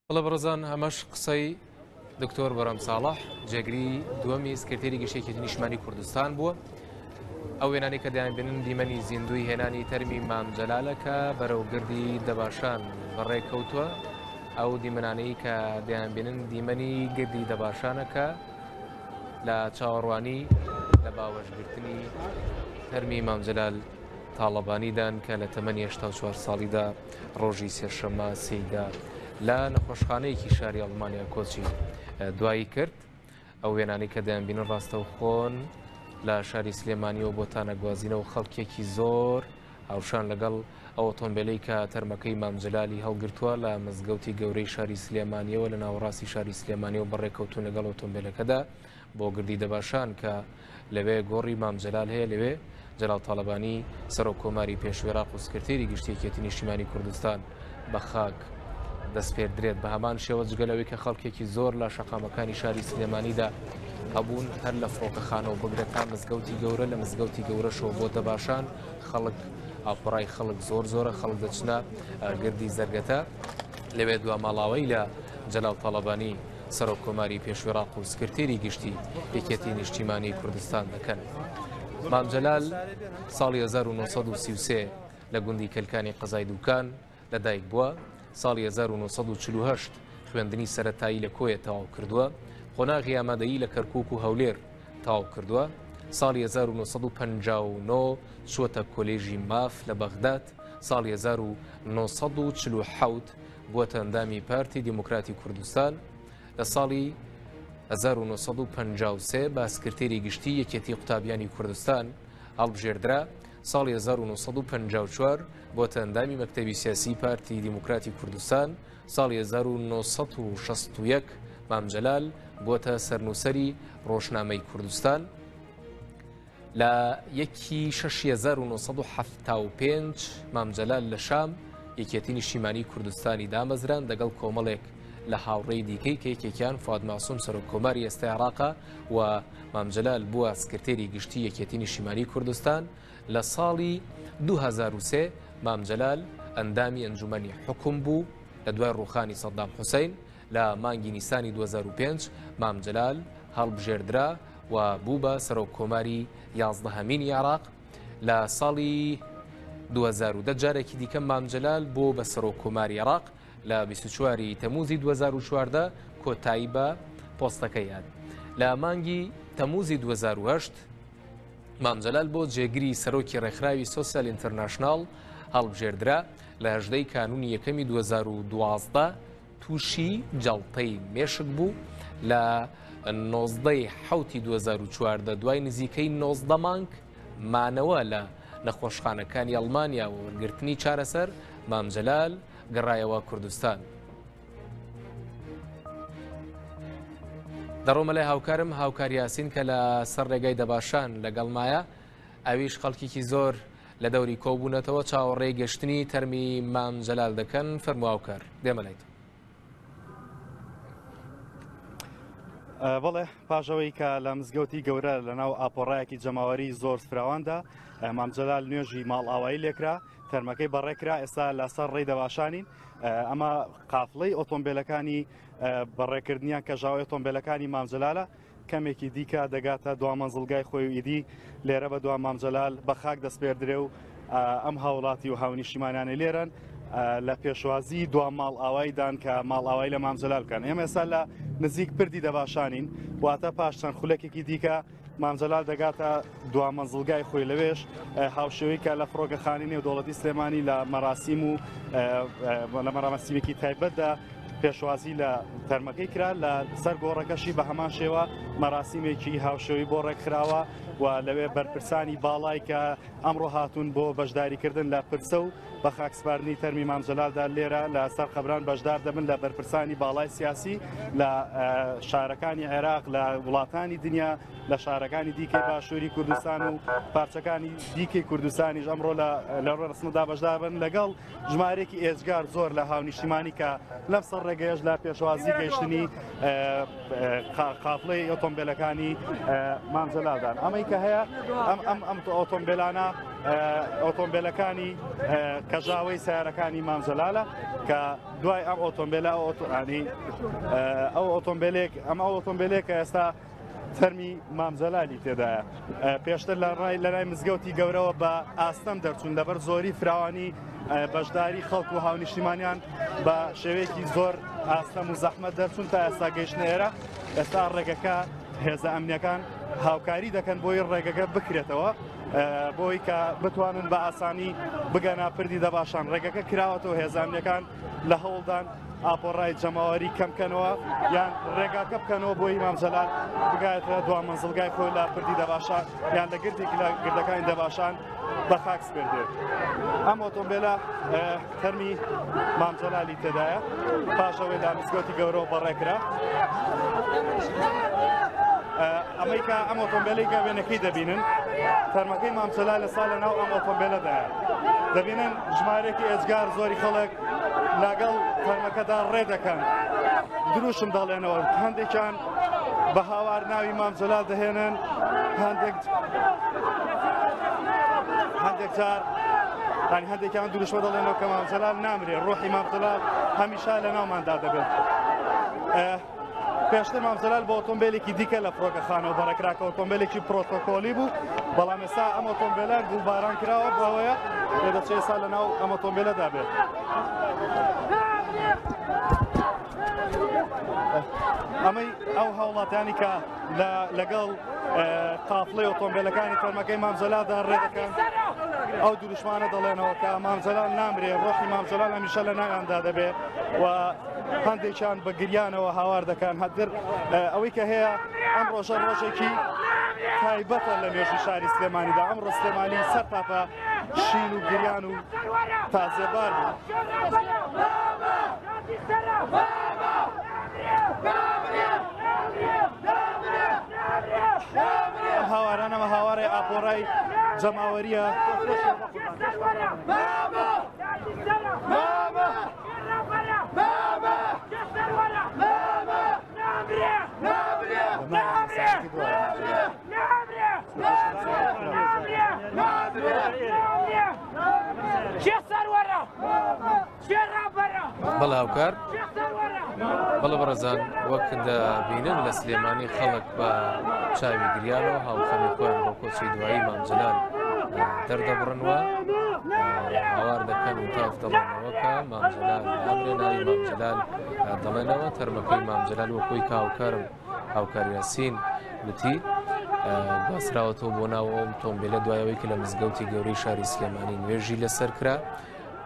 بەڵێ بەڕێزان ئەمەش قسەی دکتۆر بەرام ساڵح جێگری دووەمی سکرتێری گشتی یەکێتی نیشتمانی کوردستان بووە. ئەو وێنانەی کە دەیانبینن دیمەنی زیندووی هێنانی تەرمی مام جەلالە کە بەرەو گردی دەباشان بەڕێ کەوتووە. ئەو دیمەنانەی کە دەیانبینن دیمەنی گردی دەباشانە کە لە چاوەڕوانی لە باوەشگرتنی تەرمی مام جەلال تاڵەبانیدان کە لە تەمەنی 84 ساڵیدا ڕۆژی سێشەممە سیدا لە نەخۆشخانەیەکی شاری ئەڵمانیا کۆچی دوایی کرد. ئەو وێنانەی کە دەیانبینن ڕاستەوخۆن لە شاری سلێمانیەوە بۆتان ئەگوازینەوە خەڵکێکی زۆر هاوشان لەگەڵ ئەو ئۆتۆمبیلەی کە تەرمەکەی مام جەلالی هەڵگرتووە لە مزگەوتی گەورەی شاری سلێمانیەوە لە ناوەڕاستی شاری سلێمانیەوە بەڕێکەوتون لەگەڵ ئۆتۆمبیلەکەدا بۆ گردی دەباشان کە لەوێ گۆڕی مام جەلال هەیە، لەوێ جەلال تاڵەبانی سەرۆک کۆماری پێشووی عێراق و سکرتێری گشتی یەکێتی نیشتیمانی کوردستان بە خاک دەسپێردرێت. بە هەمان شێوە جگە لەوەی کە خەڵکێکی زۆر لە شەقامەکانی شاری سلێمانیدا هەبوون هەر لە فڕۆکەخانەوە بگرە تا مزگەوتی گەورە لە مزگەوتی گەورەشەوە بۆ دەباشان خەڵک ئاپۆرای خەڵک زۆر زۆرە خەڵک دەچنە گردی زەرگەتە لەوێ دوا ماڵاوەی لە جەلال تاڵەبانی سەرۆک کۆماری پێشووی عێراق و سکرتێری گشتی یەکێتی نیشتیمانی کوردستان دەکەن. مام جەلال ساڵی 1933 لە گوندی کەلکانی قەزای دوکان لەدایک بووە، ساڵی 1948 خوێندنی سەرەتایی لە کۆیە تەواو کردووە، قۆناغی ئامادەیی لە کەرکوک و هەولێر تەواو کردووە، ساڵی 1959 چووەتە کۆلێژی ماف لە بەغداد، ساڵی 1947 بووەتە ئەندامی پارتی دیموکراتی کوردستان، لە ساڵی 1953 بە سکرتێری گشتی یەکێتی قوتابیانی کوردستان هەڵبژێردرا، ساڵی 1954 بۆتە ئەندامی مەکتەبی سیاسی پارتی دیموکراتی کوردستان، ساڵی 1961 مام جەلال بووەتە سەرنووسەری ڕۆژنامەی کوردستان. لە یەکی شەشی 1975 مام جەلال لە شام یەکێتی نیشتیمانی کوردستانی دامەزراند لەگەڵ کۆمەڵێک لە هاوڕێی دیکەی کە یەکێکیان فواد مەعسوم سەرۆک کۆماری ئێستای عێراقە و مام جەلال بووە سکرتێری گشتی یەکێتی نیشتیمانی کوردستان لە ساڵی 2003 مام جەلال ئەندامی ئەنجومەنی حوکم بوو لە دوای ڕووخانی سەدام حوسەین لە مانگی نیسانی 2005 مام جەلال هەڵبژێردرا و بوو بە سەرۆک کۆماری یازدەهەمینی عێراق لە ساڵی 2010 جارێکی دیکە مام جەلال بۆ بە سەرۆک کۆماری عێراق لە 24 ی تەموزی 2014 کۆتایی بە پۆستەکەی هات لە مانگی تەموزی 2008 مام جەلال بۆ جێگری سەرۆکی ڕێکخراوی سۆسیال ئینتەرناشناڵ هەڵبژێردرا لە هەژدەی کانونی یەکەمی 2012 تووشی جەڵتەی مێشک بوو لە 19 حوتی 2014 دوای نزیکەی 19 مانگ مانەوە لە نەخۆشخانەکانی ئەڵمانیا و وەرگرتنی چارەسەر مام جەلال گەڕایەوە کوردستان. دەڕۆمە لای هاوکارم هاوکار یاسین کە لە سەر ڕێگای دەباشان لەگەڵمایە، ئەویش خەڵکیکی زۆر لە دەوری کۆبوونەتەوە چاوەڕێی گەشتنی تەرمی مام جەلال دەکەن، فەرموو هاوکار دێمە لای تۆ. بەڵێ پاش ئەوەی کە لە مزگەوتی گەورە لە ناو ئاپۆڕایەکی جەماوەری زۆر فراواندا مام جەلال نوێژی ماڵئاوایی لێکرا تەرمەکەی بەڕێکرا ئێستا لەسەر ڕێی دەباشانین ئەمە قافڵەی ئۆتۆمبیلەکانی بەڕێکردنیان کەژاوی ئۆتۆمبیلەکانی مام جەلالە کەمێکی دیکە دەگاتە دوا مەنزڵگای خۆی و ئیدی لێرە بە دوا مام جەلال بە خاک دەسپێردرێ و ئەم هاوڵاتی و هاونیشتیمانانەی لێرەن لە پێشوازی دوا ماڵئاوایی دان کە ماڵئاوایی لە مام جەلال بکەن. ئێمە ئێستا لە نزیک پردی دەباشانین، واتە پاش چەند خولەکێکی دیکە مام جەلال دەگاتە دوا مەنزڵگای خۆی، لەوێش هاوشێوەی کە لە فڕۆکەخانەی نێودەوڵەتی سلێمانی لە مەراسیم و لە مەراسیمێکی تایبەتدا پێشوازی لە تەرمەکەی کرا، لە سەر گۆڕەکەشی بە هەمان شێوە مەراسیمێکی هاوشێوەی بۆ ڕێکخراوە و لەوێ بەرپرسانی باڵای کە ئەمڕۆ هاتوون بۆ بەشداریکردن لە پرسە و بە خاکسپاردنی تەرمی مام جەلالدا لێرە لە سەر قەبران بەشدار دەبن لە بەرپرسانی باڵای سیاسی لە شارەکانی عێراق، لە وڵاتانی دنیا، لە شارەکانی دیکەی باشووری کوردستان و پارچەکانی دیکەی کوردستانیش ئەمڕۆ لە ڕێڕسمدا بەشدار بن لەگەڵ ژمارەیەکی ئێجگار زۆر لە هاونیشتیمانی کە لەم سەر ڕێگەیەش لە پێشوازی گەیشتنی قافڵەی ئۆتۆمبیلەکانی مام جەلالدان. ئەمەی کە هەیە ئەم ئەم ئەم ئۆتۆمبیلانە ئۆتۆمبیلەکانی کەژاوەی سیارەکانی مام جەلالە کە دوای ئەم ئۆتۆمبیلە ئۆتۆانی ئەو ئۆتۆمبیلێک ئەم ئەو ئۆتۆمبیلێک کە ئێستا تەرمی مام جەلالی تێدایە. پێشتر لە ڕای لەلای مزگەوتی گەورەوە بە ئاستەم دەرچوون لەبەر زۆری فراوانی بەشداری خەڵک و هاونیشتیمانیان بە شێوەیەکی زۆر ئاستەم و زەحمەت دەرچوون تا ئێستا گەیشتنە ئێرە. ئێستا ڕێگەکە هێزە ئەمنیەکان هاوکاری دەکەن بۆی ڕێگەکە بکرێتەوە بۆی کە بتوانن بە ئاسانی بگەنە پردی دەباشان. ڕێگەکە کراوەتەوە، هێزە ئەمنیەکان لە هەوڵدان ئاپۆڕای جەماوەری کەم کەنەوە یان ڕێگاکە بکەنەوە بۆ ئیمام جەلال بگاتە دوا مەنزڵگای خۆی لە پردی دەباشان یان لە گردێک لە گردەکانی دەباشان بە خاک سپێردێت. ئەم ئۆتۆمبیلە تەرمی مام جەلالی تێدایە پاش ئەوەی لە مزگەوتی گەورەوە بەڕێکرا. ئەمەی کە ئەم ئۆتۆمبیلەی کە وێنەکەی دەبینن تەرمەکەی مام جەلال لە ساڵ لە ناو ئەم ئۆتۆمبیلەدایە. دەبینن ژمارەیەکی ئێجگار زۆری خەڵک لەگەڵ تەرمەکەدا ڕێ دەکەن، دروشم دەڵێنەوە، هەندێکیان بە هاوار ناوی مام جەلال دەهێنن، هەندێک هەندێک جار ینی هەندێکیان دروشمە دەڵێنەوە کە مام جەلال نامرێ، ڕۆحی مام جەلال هەمیشە لە ناوماندا دەبێت. پێشتر مام جەلال بە ئۆتۆمبیلێکی دیکە لە فڕۆکەخانەوە بەڕێکرا کە ئۆتۆمبیلێکی پرۆتۆکۆلی بوو، بەڵام ئێستا ئەم ئۆتۆمبیلە گوڵباران کراوە بەوەیە پێدەچێت ئێستا لەناو ئەم ئۆتۆمبیلەدا بێت. ئەمەی ئەو هاوڵاتیانی کە لەگەڵ قافڵەی ئۆتۆمبیلەکانی تەرمەکەی مام جەلالدا ڕێ دەکەن ئەو دروشمانە دەڵێنەوە کە مام جەلال نامرێ، ڕۆحی مام جەلال هەمیشە لە ناویاندا دەبێ و هەندێکیان بە گریانەوە هاوار دەکەن. هەدر ئەوەی کە هەیە ئەم ڕۆژە ڕۆژێکی تایبەتە لە مێژوی شاری سلێمانیدا. ئەمڕۆ سلێمانی سەر تاپە شین و گریان و تازێبار بوو. ئەم هاوارانەمە هاوارێ ئاپۆرای جەماوەریە. بەڵێ هاوکار، بەڵێ بەڕێزان، وەک دەبینن لە سلێمانی خەڵک بە چاوی گریانەوە هاوخەمی خۆیان بۆ کۆچی دوایی مام جەلال دەردەبڕن و هاوار دەکەن و تاف دەڵێنەوە کە مام جەلال نامرێ، ناوی مام جەلال دەڵێنەوە. تەرمەکەی مام جەلال وەکۆی کە هاوکارم هاوکار یاسین وتی گواستراوەتەوە بۆ ناو ئەو ئۆتۆمبیلە دوای ئەوەی کە لە مزگەوتی گەورەی شاری سلێمانی نوێژی لەسەر کرا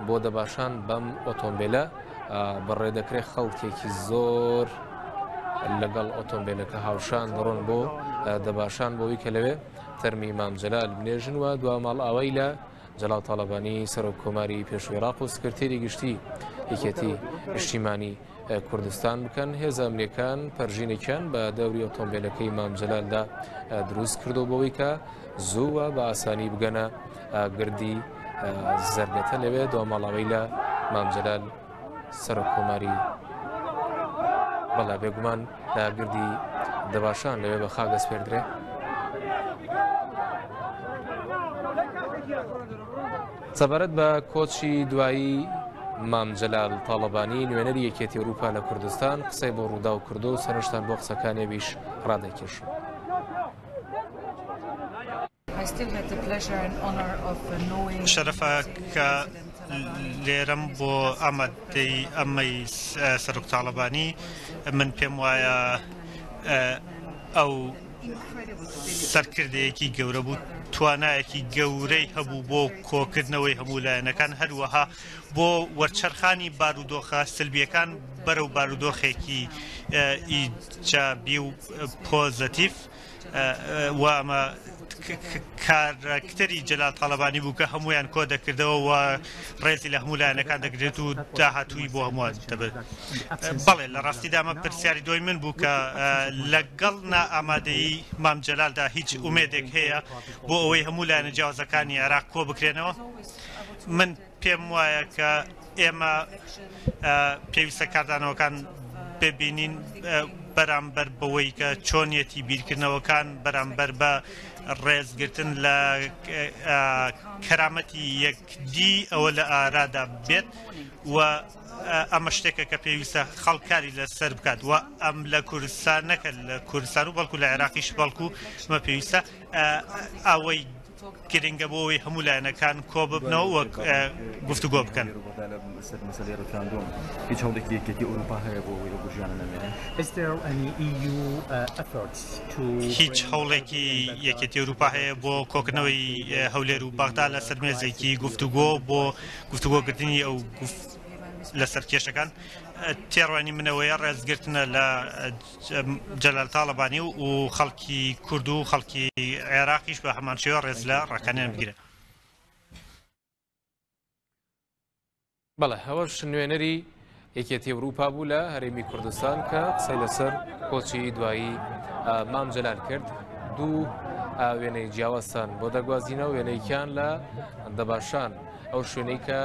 بۆ دەباشان بەم ئۆتۆمبیلە بەڕێ دەکرێت. خەڵکێکی زۆر لەگەڵ ئۆتۆمبیلەکە هاوشان دەڕۆن بۆ دەباشان بۆی کە لەوێ تەرمی مام جەلال بنێژن و دوا ماڵئاوای لە جەلال تاڵەبانی سەرۆک کۆماری پێشووی عێراق و سکرتێری گشتی یەکێتی نیشتیمانی کوردستان بکەن. هێزە ئەمنیەکان پەرژینێکیان بە دەوری ئۆتۆمبیلەکەی مام جەلالدا دروست کردو بەوەی کە زووە بە ئاسانی بگەنە گردی زەرگەتە لەوێ دواماڵاوی لە مام جەلال سەرۆک کۆماری بەڵێ بێگومان لە گردی دەباشان لەوێ بە خاک دەسپێردرێ. سەبارەت بە کۆچی دوایی مام جەلال تاڵەبانی نوێنەری یەکێتی ئەوروپا لە کوردستان قسەی بۆ ڕووداو کردو و سەرنجتان بۆ قسەکانی ئەویش ڕادەکێشم. شەرەفە کە لێرەم بۆ ئامادەی ئەمەی سەرۆک تاڵەبانی من پێم وایە ئەو سەرکردەیەکی گەورە بوو توانایەکی گەورەی هەبوو بۆ کۆکردنەوەی هەموو لایەنەکان هەروەها بۆ وەرچەرخانی بارودۆخە سلبیەکان بەرەو بارودۆخێکی ئیجابی و پۆزەتیف و ئەمە کارەکتەری جەلال تاڵەبانی بوو کە هەمویان کۆ دەکردەوە و ڕێزی لە هەموو لایەنەکان دەگرێت و داهاتووی بۆ هەمووان دەبێت. بەڵێ لە ڕاستیدا ئەمە پرسیاری دوای من بوو کە لەگەڵ نائامادەیی مام جەلالدا هیچ ئومێدێک هەیە بۆ ئەوەی هەموو لایەنە جیاوازەکانی عێراق کۆ بکرێنەوە؟ من پێم وایە کە ئێمە پێویستە کاردانەوەکان ببینین بەرامبەر بەوەی کە چۆنیەتی بیرکردنەوەکان بەرامبەر بە ڕێزگرتن لە کەرامەتی یەکدی ئەوە لە ئارادا بێت و ئەمە شتێکە کە پێویستە خەڵک کاری لەسەر بکات و ئەم لە کوردستان نەکە لە کوردستان و بەڵکو لە عێراقیش بەڵکو ئەمە پێویستە ئەوەی گرنگە بۆ ئەوەی هەموو لایەنەکان کۆببنەوە و گفتوگۆ بکەن. هیچ هەوڵێکی یەکێتی ئەوروپا هەیە بۆ کۆکردنەوەی هەولێر و بەغدا لەسەر مێزێکی گفتوگۆ بۆ گفتوگۆکردنی ئەو لەسەر کێشەکان؟ تێڕوانی منەوەیە ڕێزگرتنە لە جەلال تاڵەبانی و خەڵکی کورد و خەڵکی عێراقیش بە هەمان شێوە ڕێز لە ڕاکانیان بگرن. بەڵێ ئەوەش نوێنەری یەکێتی ئەوروپا بوو لە هەرێمی کوردستان کە قسەی لەسەر کۆچی دوایی مام جەلال کرد دوو وێنەی جیاوازتان بۆ دەگوازینەوە وێنەیەکیان لە دەباشان ئەو شوێنەی کە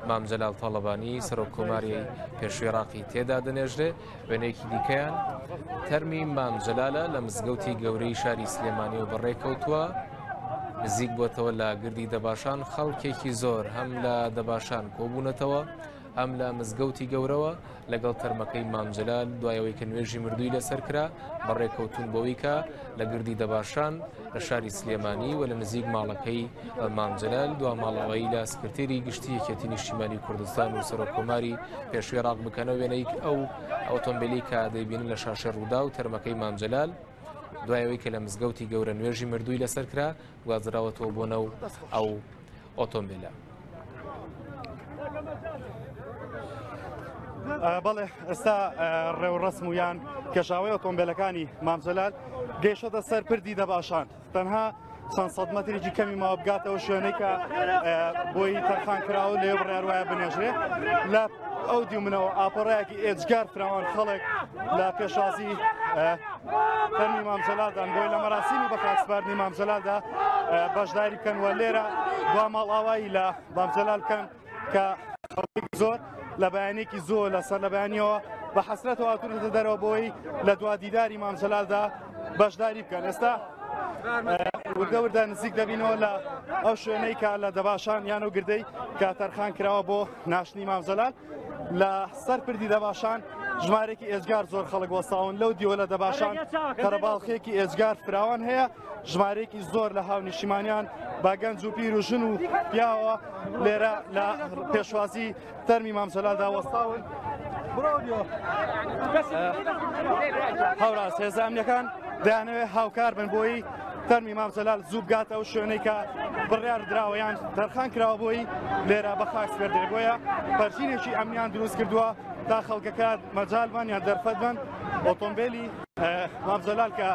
مام جەلال تاڵەبانی سەرۆک کۆماری پێشووی عێراقی تێدا دەنێژرێ وێنەیەکی دیکەیان تەرمی مام جەلالە لە مزگەوتی گەورەی شاری سلێمانی و بەڕێکەوتووە نزیک بووەتەوە لە گردی دەباشان خەڵکێکی زۆر هەم لە دەباشان کۆبوونەتەوە هەم لە مزگەوتی گەورەوە لەگەڵ تەرمەکەی مام جەلال دوای ئەوەی کە نوێژی مردووی لەسەر کرا بەڕێکەوتون بەوەی کە لە گردی دەباشان لە شاری سلێمانی و لە نزیک ماڵەکەی مام جەلال دوا ماڵاوایی لە سکرتێری گشتی یەکێتی نیشتیمانی کوردستان و سەرۆک کۆماری پێشووی عێراق بکەنە وێنەی ئەو ئۆتۆمبیلی کە دەیبینن لە شاشەی ڕووداو تەرمەکەی مام جەلال دوای ئەوەی کە لە مزگەوتی گەورە نوێژی مردووی لەسەر کرا گوازراوەتەوە بۆ ناو ئەو ئۆتۆمبیلە. بەڵێ ئێستا ڕێوڕەسم و یان کێشاوەی ئۆتۆمبیلەکانی مام جەلال گەیشتە سەر پردی دەباشان تەنها چەند سەد مەترێکی کەمی ماوە بگاتەوە شوێنەی کە بۆی تەرخان کراوە لێ بڕیار وایە بنێژرێ لە ئەو دیو منەوە ئاپۆڕایەکی ئێجگار فراوان خەڵک لە پێشوازی تەرمی مام جەلالدان بۆی لە مەراسیمی بەخاکسپاردنی مام جەلالدا بەشداری بکەن و لێرە دوا ماڵئاوایی لە مام جەلال بکەن کە خەڵکێکی زۆر لە بەیانێکی زۆر لەسەر لە بەیانیەوە بە حەسرەتەوە هاتوونەتە دەرەوە بۆی لە دوا دیداری مام جەلالدا بەشداری بکەن ئێستا وردە وردە نزیک دەبینەوە لە ئەو شوێنەی کە لە دەباشان یان و گردەی کە تەرخان کراوە بۆ ناشتنی مام جەلال لە سەر پردی دەباشان ژمارێکی ئێجگار زۆر خەڵک وەستاون لەو دیوە لە دەباشان قەرەباڵخێکی ئێجگار فراوان هەیە ژمارەیەکی زۆر لە هاونیشتیمانیان بە گەنج و پیر و ژن و پیاوە لێرە لە پێشوازی تەرمی مام جەلالدا وەستاون. هاوڕاست هێزە ئەمنیەکان دەیانەوێت هاوکار بن بۆی تەرمی مام جەلال زوو بگاتە ئەو شوێنەی کە بڕیار دراوە یان تەرخان کراوە بۆی لێرە بە خاک سپێردرێت بۆیە پەرژینێکی ئەمنیان دروست کردووە تا خەڵکەکە مەجال بن یان دەرفەت بن ئۆتۆمبیلی مام جەلال کە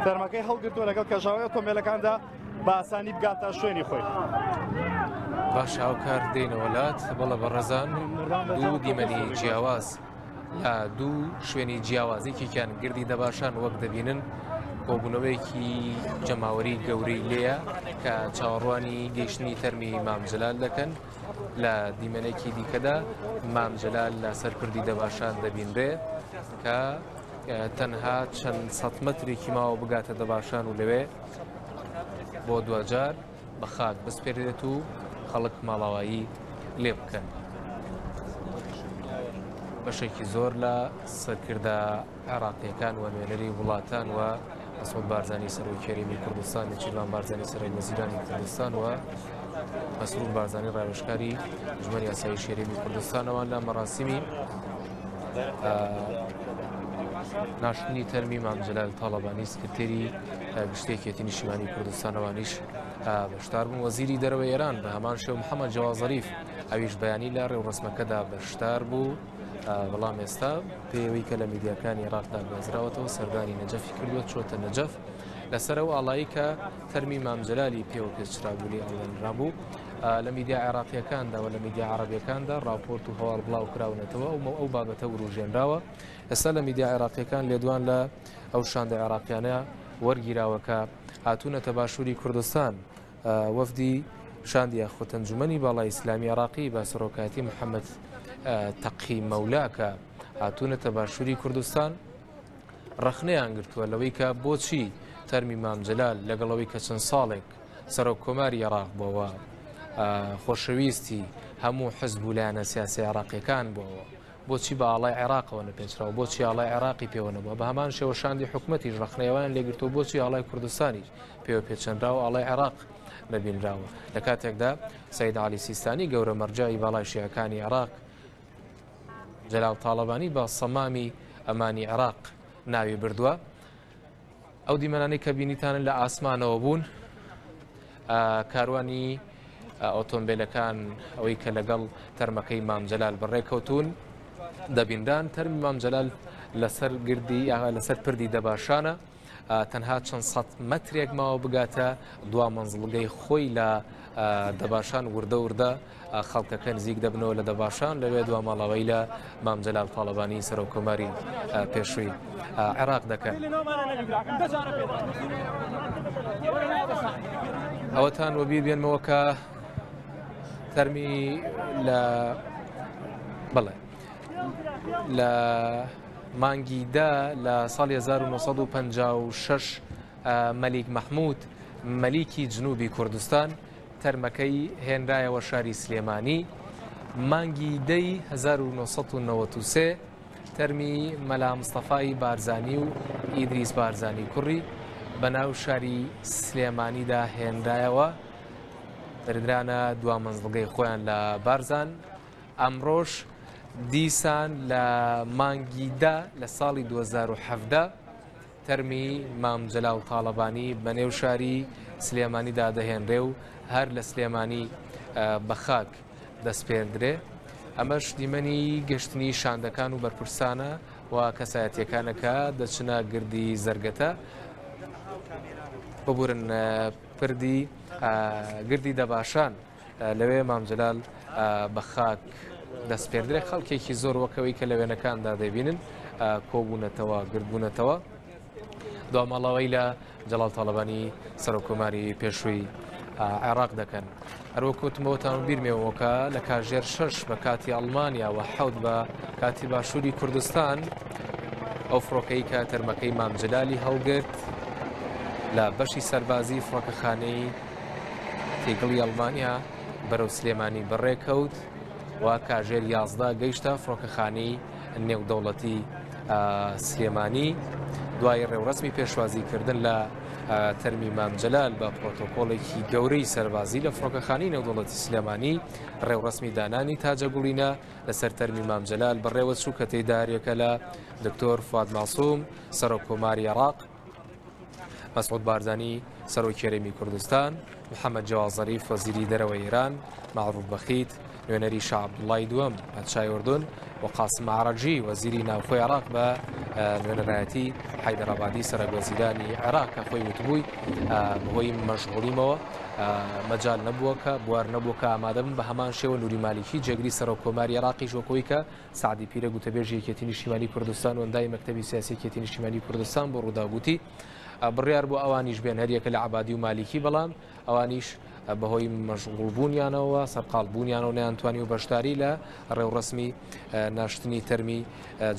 تەرمەکەی هەڵگرتووە لەگەڵ کەژاوەی ئۆتۆمبیلەکاندا بە ئاسانی بگاتە شوێنی خۆی. باش هاوکار دێنەوە لات بەڵە بەڕێزان دوو دیمەنی جیاواز لە دوو شوێنی جیاواز یەکێکیان گردی دەباشان وەک دەبینن کۆبوونەوەیەکی جەماوەری گەورەی لێیە کە چاوەڕوانی گەیشتنی تەرمی مام جەلال دەکەن لە دیمەنێکی دیکەدا مام جەلال لەسەر پردی دەباشان دەبینرێ کە تەنها چەند سەد مەترێکی ماوە بگاتە دەباشان و لەوێ بۆ دواجار بە خاک بسپێرێت و خەڵک ماڵاوایی لێ بکەن. بەشێکی زۆر لە سەرکردە عێراقیەکان و نوێنەری وڵاتان و مەسعود بارزانی سەرۆکی هەرێمی کوردستان، نێچیرڤان بارزانی سەرۆک وەزیرانی کوردستان و مەسرور بارزانی ڕاوێژکاری ئەنجومەنی ئاسایشی هەرێمی کوردستانەوە لە مەراسیمی ناشتنی تەرمی مام جەلال تاڵەبانی سکرتێری گشتی یەکێتی نیشتیمانی کوردستانەوانیش بەشدار بوون. وەزیری دەرەوەی ئێران بە هەمان شێوە محەممەد جەواد زەریف ئەویش بەیانی لە ڕێوڕەسمەکەدا بەشدار بوو. بەڵام ئێستا پێوەی کە لە میدیاکانی عێراقدا گوازراوەتەوە سەردانی نەجەفی کردووە چۆتە نەجەف لەسەر ئەو ئاڵایی کە تەرمی مام جەلالی پێوە پێچرابوو لێ ئەڵێنرابوو لە میدیا عێراقیەکاندا و لە میدیا عەرەبیەکاندا ڕاپۆرت و هەواڵ بڵاو کراونەتەوە ئەو ئەو بابەتە وروژێنراوە ئێستا لە میدیا عێراقیەکان لێدوان لە ئەو شاندە عێراقیانە وەرگیراوە کە هاتوونەتە باشووری کوردستان وەفدی شاندی یاخود ئەنجومەنی باڵای ئیسلامی عێراقی بە سەرۆکایەتی محەممەد تەقی مەولا کە هاتوونەتە باشووری کوردستان ڕەخنەیان گرتووە لەوەی کە بۆچی تەرمی مام جەلال لەگەڵەوەی کە چەند ساڵێک سەرۆک کۆماری عێراق بووە خۆشەویستی هەموو حزب و لایەنە سیاسی عێراقیەکان بووەوە بۆچی بە ئاڵای عێراقەوە نەپێچراوە بۆچی ئاڵای عێراقی پێوە نەبووە بە هەمان شێوە شاندی حکومەتیش ڕەخنەیەوەیان لێگرتووە بۆچی ئاڵای کوردستانیش پێوە پێچەنراوە ئاڵای عێراق نەبینراوە لە کاتێکدا سەید عەلی سیستانی گەورە مەرجەعی باڵای شیعەکانی عێراق جەلال تاڵەبانی بە سەمامی ئەمانی عێراق ناوی بردووە ئەو دیمەنانەی کە بینیتانن لە ئاسمانەوە بوون کاروانی ئۆتۆمبیلەکان ئەوەی کە لەگەڵ تەرمەکەی مام جەلال بەڕێکەوتون دەبینران تەرمی مام جەلال لەسەر گردی لەسەر پردی دەباشانە تەنها چەند سەد مەترێک ماوە بگاتە دوا مەنزڵگەی خۆی لە دەباشان وردە وردە خەڵکەکە نزیک دەبنەوە لە دەباشان لەوێ دوا ماڵاوایی لە مام جەلال تاڵەبانی سەرۆک کۆماری پێشووی عێراق دەکەن. ئەوەتان وەبیر بێنمەوە کە تەرمی لە بڵێ لە مانگی دە لە ساڵی 1956 مەلیک مەحمود مەلیکی جنوبی کوردستان تەرمەکەی هێنرایەوە شاری سلێمانی، مانگی دەی 1993 تەرمی مەلا مستەفای بارزانی و ئیدریس بارزانی کوڕی بەناو شاری سلێمانیدا هێنرایەوە، بردرانە دوا مەنزڵگەی خۆیان لە بارزان. ئەمڕۆش دیسان لە مانگی دە لە ساڵی 2017 تەرمی مام جەلال تاڵەبانی بە نێو شاری سلێمانیدا دەهێنرێ و هەر لە سلێمانی بە خاک دەسپێردرێ. ئەمەش دیمەنی گەشتنی شاندەکان و بەرپرسانە و کەسایەتیەکانە کە دەچنە گردی زەرگەتە ببورن پردی گردی دەباشان. لەوێ مام جەلال بە خاک دەسپێردرێت، خەڵکێکی زۆر وەکەوەی کە لە وێنەکاندا دەبینن کۆبوونەتەوە گردبوونەتەوە. دوا ماڵاوایی لە جەڵال تاڵەبانی سەرۆککۆماری پێشووی عێراق دەکەن. هەروەک وتمەوەتان بیرمێەوە کە لە کاژێر شەش بە کاتی ئەڵمانیا و حەوت بە کاتی باشووری کوردستان ئەو فڕۆکەی کە تەرمەکەی مام جەلالی هەڵگرت لە بەشی سەربازی فڕۆکەخانەی تێگڵی ئەڵمانیا بەرەو سلێمانی بەڕێکەوت و کاژێر 11 گەیشتە فڕۆکەخانەی نێودەوڵەتی سلێمانی دوای ڕێوڕەسمی پێشوازیکردن لە تەرمی مام جەلال بە پرۆتۆکۆڵێکی گەورەی سەربازی لە فڕۆکەخانەی نێودەوڵەتی سلێمانی ڕێوڕەسمی دانانی تاجەگوڵینە لەسەر تەرمی مام جەلال بەڕێوەچوو کە تێیدا هەریەکە لە دکتۆر فواد مەعسوم سەرۆک کۆماری عێراق مەسعود بارزانی سەرۆکی هەرێمی کوردستان، محەمەد جەواد زەریف وەزیری دەرەوەی ئێران، مەعروف بەخیت نوێنەری شا عەبدوڵڵای دووەم پادشای ئوردن، و قاسم ئەعرەجی وەزیری ناوخۆی عێراق بە نوێنەرایەتی حەیدەر عەبادی سەرۆک وەزیرانی عێراق کە خۆی وتبووی بەهۆی مەشغوڵیمەوە مەجال نەبووە کە بوار نەبووە کە ئامادە بن. بە هەمان شێوە نوری مالیکی جێگری سەرۆک کۆماری عێراقیش وەکۆی کە سەعدی پیرە گوتەبێژی یەکێتی نیشتیمانی کوردستان و ئەندامی مەکتەبی سیاسی یەکێتی نیشتیمانی کوردستان بۆ ڕووداو گوتی بڕیار بۆ ئەوانیش بێن هەریەکە لە عەبادی و مالیکی، بەڵام ئەوانیش بەهۆی مەشغوڵبوونیانەوە سەرقاڵ بوونیانەوە نەیانتوانی و بەشداری لە ڕێوڕەسمی ناشتنی تەرمی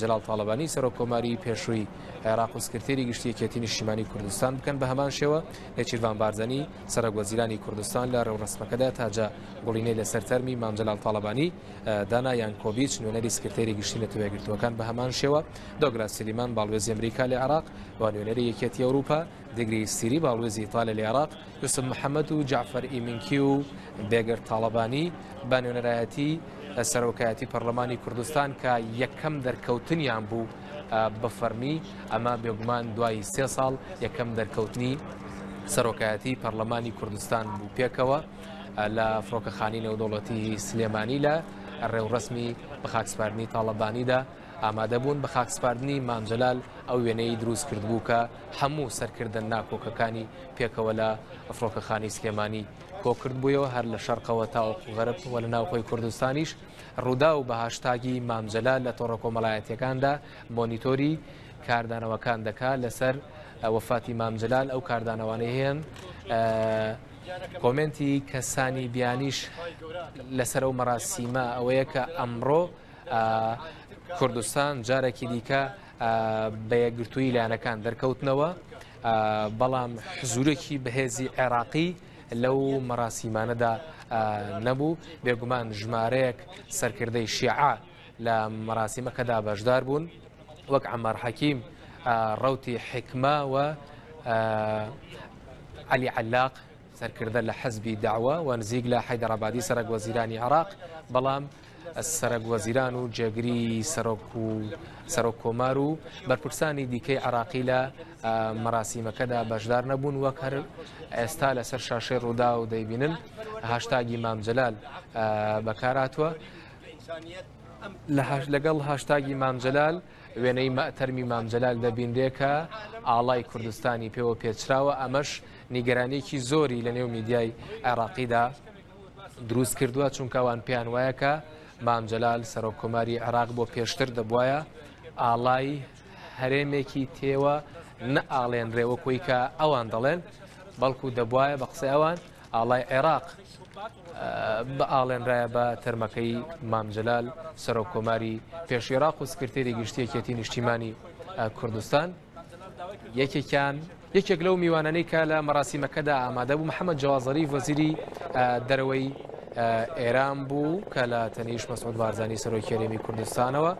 جەلال تاڵەبانی سەرۆک کۆماری پێشووی عێراق و سکرتێری گشتی یەکێتی نیشتیمانی کوردستان بکەن. بە هەمان شێوە نێچیرڤان بارزانی سەرۆک وەزیرانی کوردستان لە ڕێوڕەسمەکەدا تاجە گوڵینەی لەسەر تەرمی مام جەلال تاڵەبانی دانا. یانکۆڤیچ نوێنەری سکرتێری گشتی نەتەوە یەکگرتووەکان بە هەمان شێوە، دۆگلاس سلیمان باڵوێزی ئەمریکا لە عێراق و نوێنەری یەکێتی ئەوروپا، دگری سیری باڵوێزی ئیتالیا لە عێراق، یوسف محەممەد و جەعفەر ئیمینکی و بێگەرد تاڵەبانی بە نوێنەرایەتی سەرۆکایەتی پەرلەمانی کوردستان کە یەکەم دەرکەوتنیان بوو بە فەرمی. ئەمە بێگومان دوای سێ ساڵ یەکەم دەرکەوتنی سەرۆکایەتی پەرلەمانی کوردستان بوو پێکەوە لە فڕۆکەخانی نێودەوڵەتی سلێمانی لە ڕێوڕەسمی بەخاکسپاردنی تاڵەبانیدا ئامادەبوون. بە خاکسپاردنی مام جەلال ئەو وێنەی دروست کردبوو کە هەموو سەرکردە ناکۆکەکانی پێکەوە لە فڕۆکەخانی سلێمانی کۆکردبوویەوە، هەر لە شەرقەوە تاوەکو غەرب و لە ناوخۆی کوردستانیش. ڕووداو بە هاشتاگی مام جەلال لە تۆڕە کۆمەڵایەتییەکاندا مۆنیتۆری کاردانەوەکان دەکات لەسەر وەفاتی مام جەلال. ئەو کاردانەوانەی هەیەن کۆمێنتی کەسانی بیانیش لەسەر ئەو مەراسیمە ئەوەیە کە ئەمڕۆ کوردستان جارێکی دیکە بە یەکگرتوویی لایەنەکان دەرکەوتنەوە، بەڵام حزورێکی بەهێزی عێراقی لەو مەراسیمانەدا نەبوو. بێگومان ژمارەیەک سەرکردەی شیعە لە مەراسیمەکەدا بەشدار بوون وەک عەمار حەکیم، ڕەوتی حیکمە و عەلی عەلاق سەرکردە لە حزبی دەعوە و نزیک لە حەیدەر عەبادی سەرەک وەزیرانی عێراق، بەڵام سەرەک وەزیران و جێگری سەرۆک و سەرۆک کۆمار و بەرپرسانی دیکەی عراقی لە مەراسیمەکەدا بەشدار نەبوون. وەک هەر ئێستا لەسەر شاشەی ڕوودا و دەیبینن هاشتاگی مام جەلال بەکارهاتووە. لەگەڵ هاشتاگی مام جەلال وێنەی تەرمی مام جەلال دەبینرێ کە ئاڵای کوردستانی پێوە پێچراوە، ئەمەش نیگەرانیەکی زۆری لە نێو میدیای عێراقیدا دروست کردووە، چونکە ئەوان پێیان وایە کە مام جەلال سەرۆک کۆماری عێراق بۆ پێشتر دەبوایە ئاڵای هەرێمێکی تێوە نەئاڵێنرێ وەکوی کە ئەوان دەڵێن، بەڵکو دەبوایە بە قسەی ئەوان ئاڵای عێراق بئاڵێنرایە بە تەرمەکەی مام جەلال سەرۆک کۆماری پێش عێراق و سکرتێری گشتی یەکێتی نیشتیمانی کوردستان. یەکێکیان یەکێک لەو میوانانەی کە لە مەراسیمەکەدا ئامادە بوو محەممەد جەواد زەریف وەزیری دەرەوەی ئێران بوو کە لە تەنیش مەسعود بارزانی سەرۆکی هەرێمی کوردستانەوە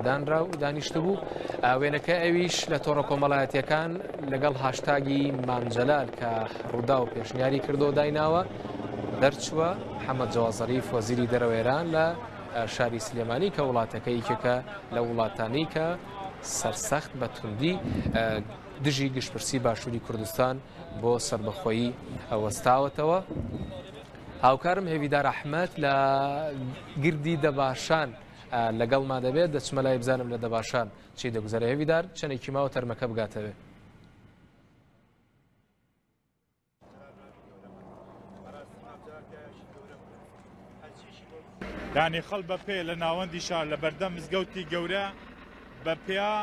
دانرا و دانیشتبوو. وێنەکە ئەویش لە تۆڕە کۆمەڵایەتیەکان لەگەڵ هاشتاگی مام جەلال کە ڕووداو پێشنیاری کردەوە دایناوە دەرچووە. محەممەد جەواد زەریف وەزیری دەرەوە ئێران لە شاری سلێمانی کە وڵاتەکە یەکێکە لە وڵاتانی کە سەرسەخت بە توندی دژی گشتپرسی باشووری کوردستان بۆ سەربەخۆیی وەستاوەتەوە. هاوکارم هێویدار ئەحمەد لە گردی دەباشان لەگەڵما دەبێت، دەچمە لای بزانم لە دەباشان چی دەگوزارێ. هێویدار، چەندێکی ماوە تەرمەکە بگاتەوێ؟ یانی خەڵ بە پێ لە ناوەندی شار لە بەردەم مزگەوتی گەورە بە پیا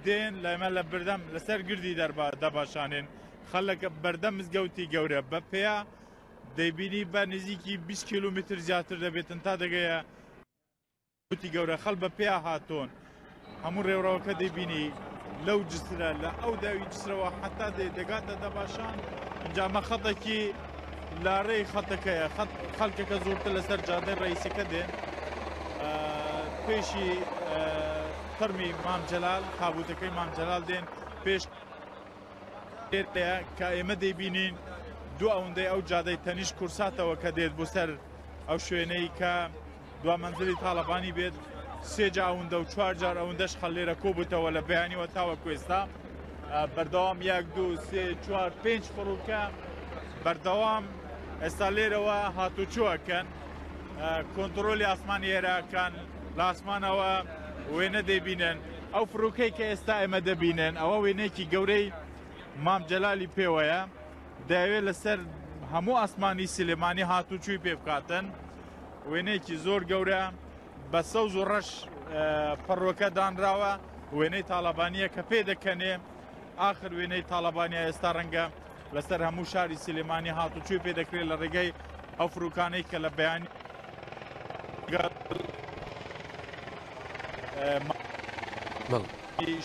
دێن لەمە لە بردەم لەسەر گردی دەربا دەباشانێن خەڵک بەردەم مزگەوتی گەورە بە پێیا دەیبینی بە نزیکی 20 کیلومتر زیاتر دەبێتن تا دەگەیە وتی گەورە خەڵ بە پێیا هاتۆن هەموو ڕێوڕەوەکە دەیبینی لەو جسرە لە ئەو داوی جسرەوە حتا دێ دەگاتە دەباشان اینجا ئەمە خەتێکی لاڕێی خەتەکەیە خەت خەڵکەکە زۆرتر لەسەر جادەی ڕئیسەکە دێن پێشی تەرمی مام جەلال تابوتەکەی مام جەلال دێن پێش کە ئێمە دەیبینین دوو ئەوەندەی ئەو جادەی تەنیشت کورساتەوە کە دێت بۆ سەر ئەو شوێنەی کە دوا مەنزلی تاڵەبانی بێت سێ جا ئەوەندە و چوار جار ئەوەندەش خەڵ لێرە کۆبووتەوە لە بەیانیوە تاوەکو ئێستا بەردەوام یەک دوو سێ چوار پێنج فڕوکە بەردەوام ئێستا لێرەوە هاتوچۆ ئەکەن کۆنتڕۆلی ئاسمانی ئێرەکان. لە ئاسمانەوە وێنە دەیبینن. ئەو فڕۆکەی کە ئێستا ئێمە دەبینن ئەوە وێنەیەکی گەورەی مام جەلالی پێوەیە، دەیەوێت لەسەر هەموو ئاسمانی سلێمانی هاتوچووی پێ بکاتن. وێنەیەکی زۆر گەورە بە سەوز و ڕەش پەڕۆکە دانراوە، وێنەی تاڵەبانییە کە پێ دەکەنێ. ئاخر وێنەی تاڵەبانیە ئێستا ڕەنگە لەسەر هەموو شاری سلێمانی هاتوچووی پێ دەکرێت لە ڕێگەی ئەو فڕوکانەی کە لە بەیانی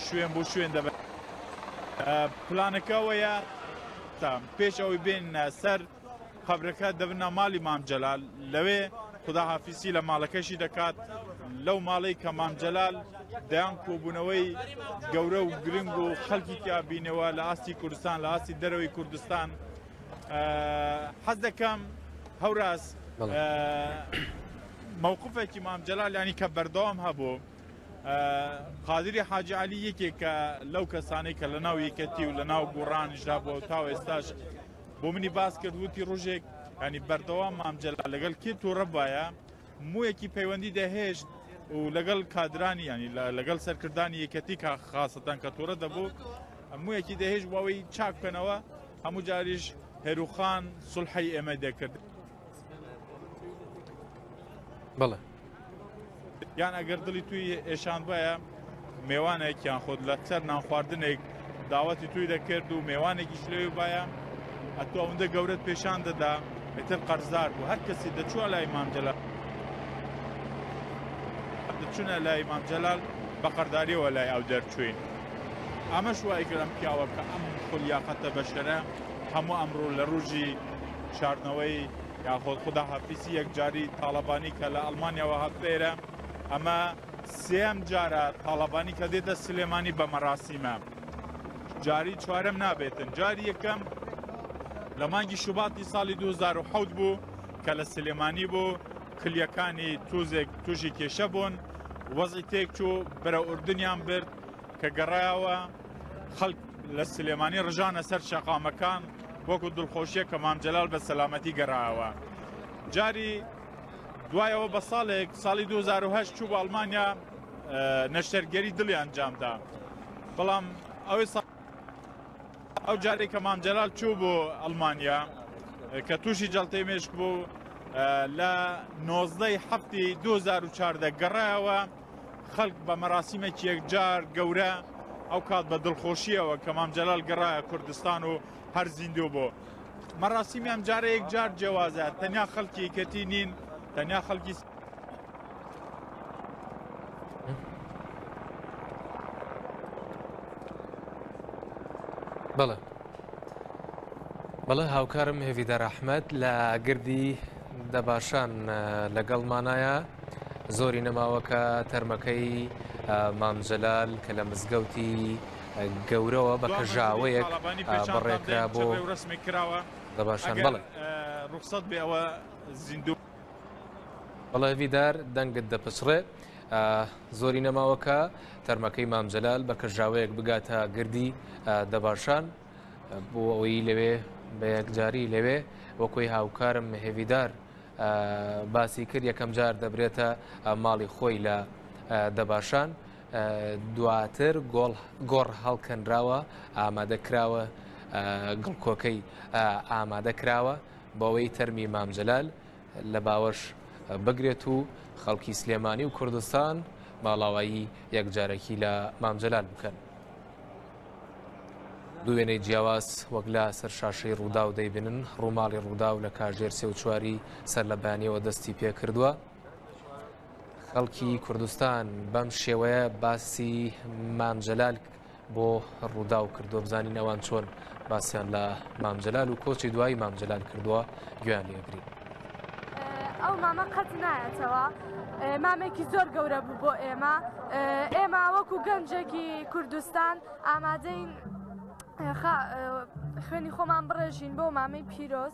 شوێن بۆ شوێن دەبن. پلانەکەەوەیە تا پێش ئەوەی بێن سەر قەبرەکە دەبنە ماڵی مام جەلال، لەوێ خوداحافیزی لە ماڵەکەشی دەکات، لەو ماڵەی کە مام جەلال دەیان کۆبوونەوەی گەورە و گرنگ و خەڵکی تیا بینەوە لە ئاستی کوردستان، لە ئاستی دەرەوەی کوردستان. حەز دەکەم هەوراز مەوقفێکی مام جەلال ینی کە بەردەوام هەبوو، قادری حاجی علی یەکێکە لەو کەسانەی کە لە ناو یەکەتی و لە ناو گوڕانیشدا بۆ تاو ئێستاش بۆ منی باس کرد، وتی ڕۆژێک ینی بەردەوام مام جەلال لەگەڵ کێ تووڕە بایە مویەکی پەیوەندی دەهێشت و لەگەڵ کادرانی ینی لەگەڵ سەرکردانی یەکەتی کە خاصەتەن کە تووڕە دەبوو مویەکی دەهێشت بۆ ئەوەی چاک بکەنەوە. هەموو جاریش هێروخان سوڵحی ئێمە دەکرد. بەڵێ. یان ئەگەر دڵی توی ئێشان بایە مێوانێک یان خۆت لەسەر نانخواردنێک داوەتی توی دەکرد و مێوانێکیش لەوێ بایە ئەتۆ ئەوەندە گەورەت پێشان دەدا ئیتر قەرزار بوو. هەر کەسی دەچووە لای مام جەلال دەچوونە لای مام جەلال بە قەرداریەوە لای ئەو دەرچووین. ئەمەش وای کرد ئەم پیاوە کە ئەم خولیاقەتە بەشەرە هەموو ئەمڕۆ لە ڕۆژی شاردنەوەی یاخۆد خوداحافیزی یەکجاری تاڵەبانی کە لە ئەڵمانیاوە هاتووە ئێرە، ئەمە سێیەم جارە تاڵەبانی کە دێتە سلێمانی بە مەراسیمە، جاری چوارەم نابێتن. جاری یەکەم لە مانگی شوباتی ساڵی 2007 بوو کە لە سلێمانی بوو، کلیەکانی توزێک تووشی کێشە بوون، وەزعی تێک چوو، بەرەو ئوردنیان برد. کە گەڕایەوە خەڵک لە سلێمانی ڕژانە سەر شەقامەکان وەکو دڵخۆشیە کە مام جەلال بە سەلامەتی گەڕایەوە. جاری دوایەوە بە ساڵێک ساڵی 2008 چوو بە ئەڵمانیا نەشتەرگەری دڵی ئەنجامدا، بەڵام ئەوەی ئەو جارێک کە مام جەلال چوو بۆ ئەڵمانیا کە تووشی جەڵتەی مێشک بوو لە 19 هەفتی 2014 گەڕایەوە. خەڵک بە مەراسیمێکی یەکجار گەورە ئەو کات بە دڵخۆشیەوە کە مام جەلال گەڕایە کوردستان و هەر زیندوو بوو. مەراسیمی ئەم جارە یەکجار جیاوازە، تەنیا خەڵکی یەکێتی نین، تەنیا خەڵکی بەڵێ بەڵێ هاوکارم هێڤیدار ئەحمەد لە گردی دەباشان لەگەڵمانایە. زۆری نەماوە کە تەرمەکەی مام جەلال کە لە مزگەوتی گەورەوە بە کەژاوەیەک بەڕێکرا بۆ دەباشان. بەڵێ ڕوخسەت بێ ئەوە زیندوو. بەڵێ هێڤیدار دەنگت دەپچڕێ. زۆری نەماوە کە تەرمەکەی مام جەلال بە کەژاوەیەک بگاتە گردی دەباشان بۆ ئەوەی لەوێ بە یەکجاری لەوێ وەکۆی هاوکارم هێڤیدار باسی کرد یەکەم جار دەبرێتە ماڵی خۆی لە دەباشان دواتر گۆڵ گۆڕ هەڵکەنراوە ئامادە کراوە گڵکۆکەی ئامادە کراوە بەوەی تەرمی مام جەلال لە باوەش بگرێت و خەڵکی سلێمانی و کوردستان ماڵاوایی یەکجارەکی لە مام جەلال بکەن. دوو وێنەی جیاواز وەک لە سەر شاشەی ڕووداو دەیبینن، ڕووماڵی ڕووداو لە کاژێر سێ و چواری سەر لە بەیانیەوە دەستی پێکردووە. خەڵکی کوردستان بەم شێوەیە باسی مام جەلال بۆ ڕووداو کردووە، بزانین ئەوان چۆن باسیان لە مام جەلال و کۆچی دوایی مام جەلال کردووە، گوێیان لێگرین. ئەو مامە قەت نایەتەوە، مامێکی زۆر گەورە بوو بۆ ئێمە، ئێمە وەکو گەنجێکی کوردستان ئامادەین خوێنی خۆمان بڕێژین بۆ مامەی پیرۆز.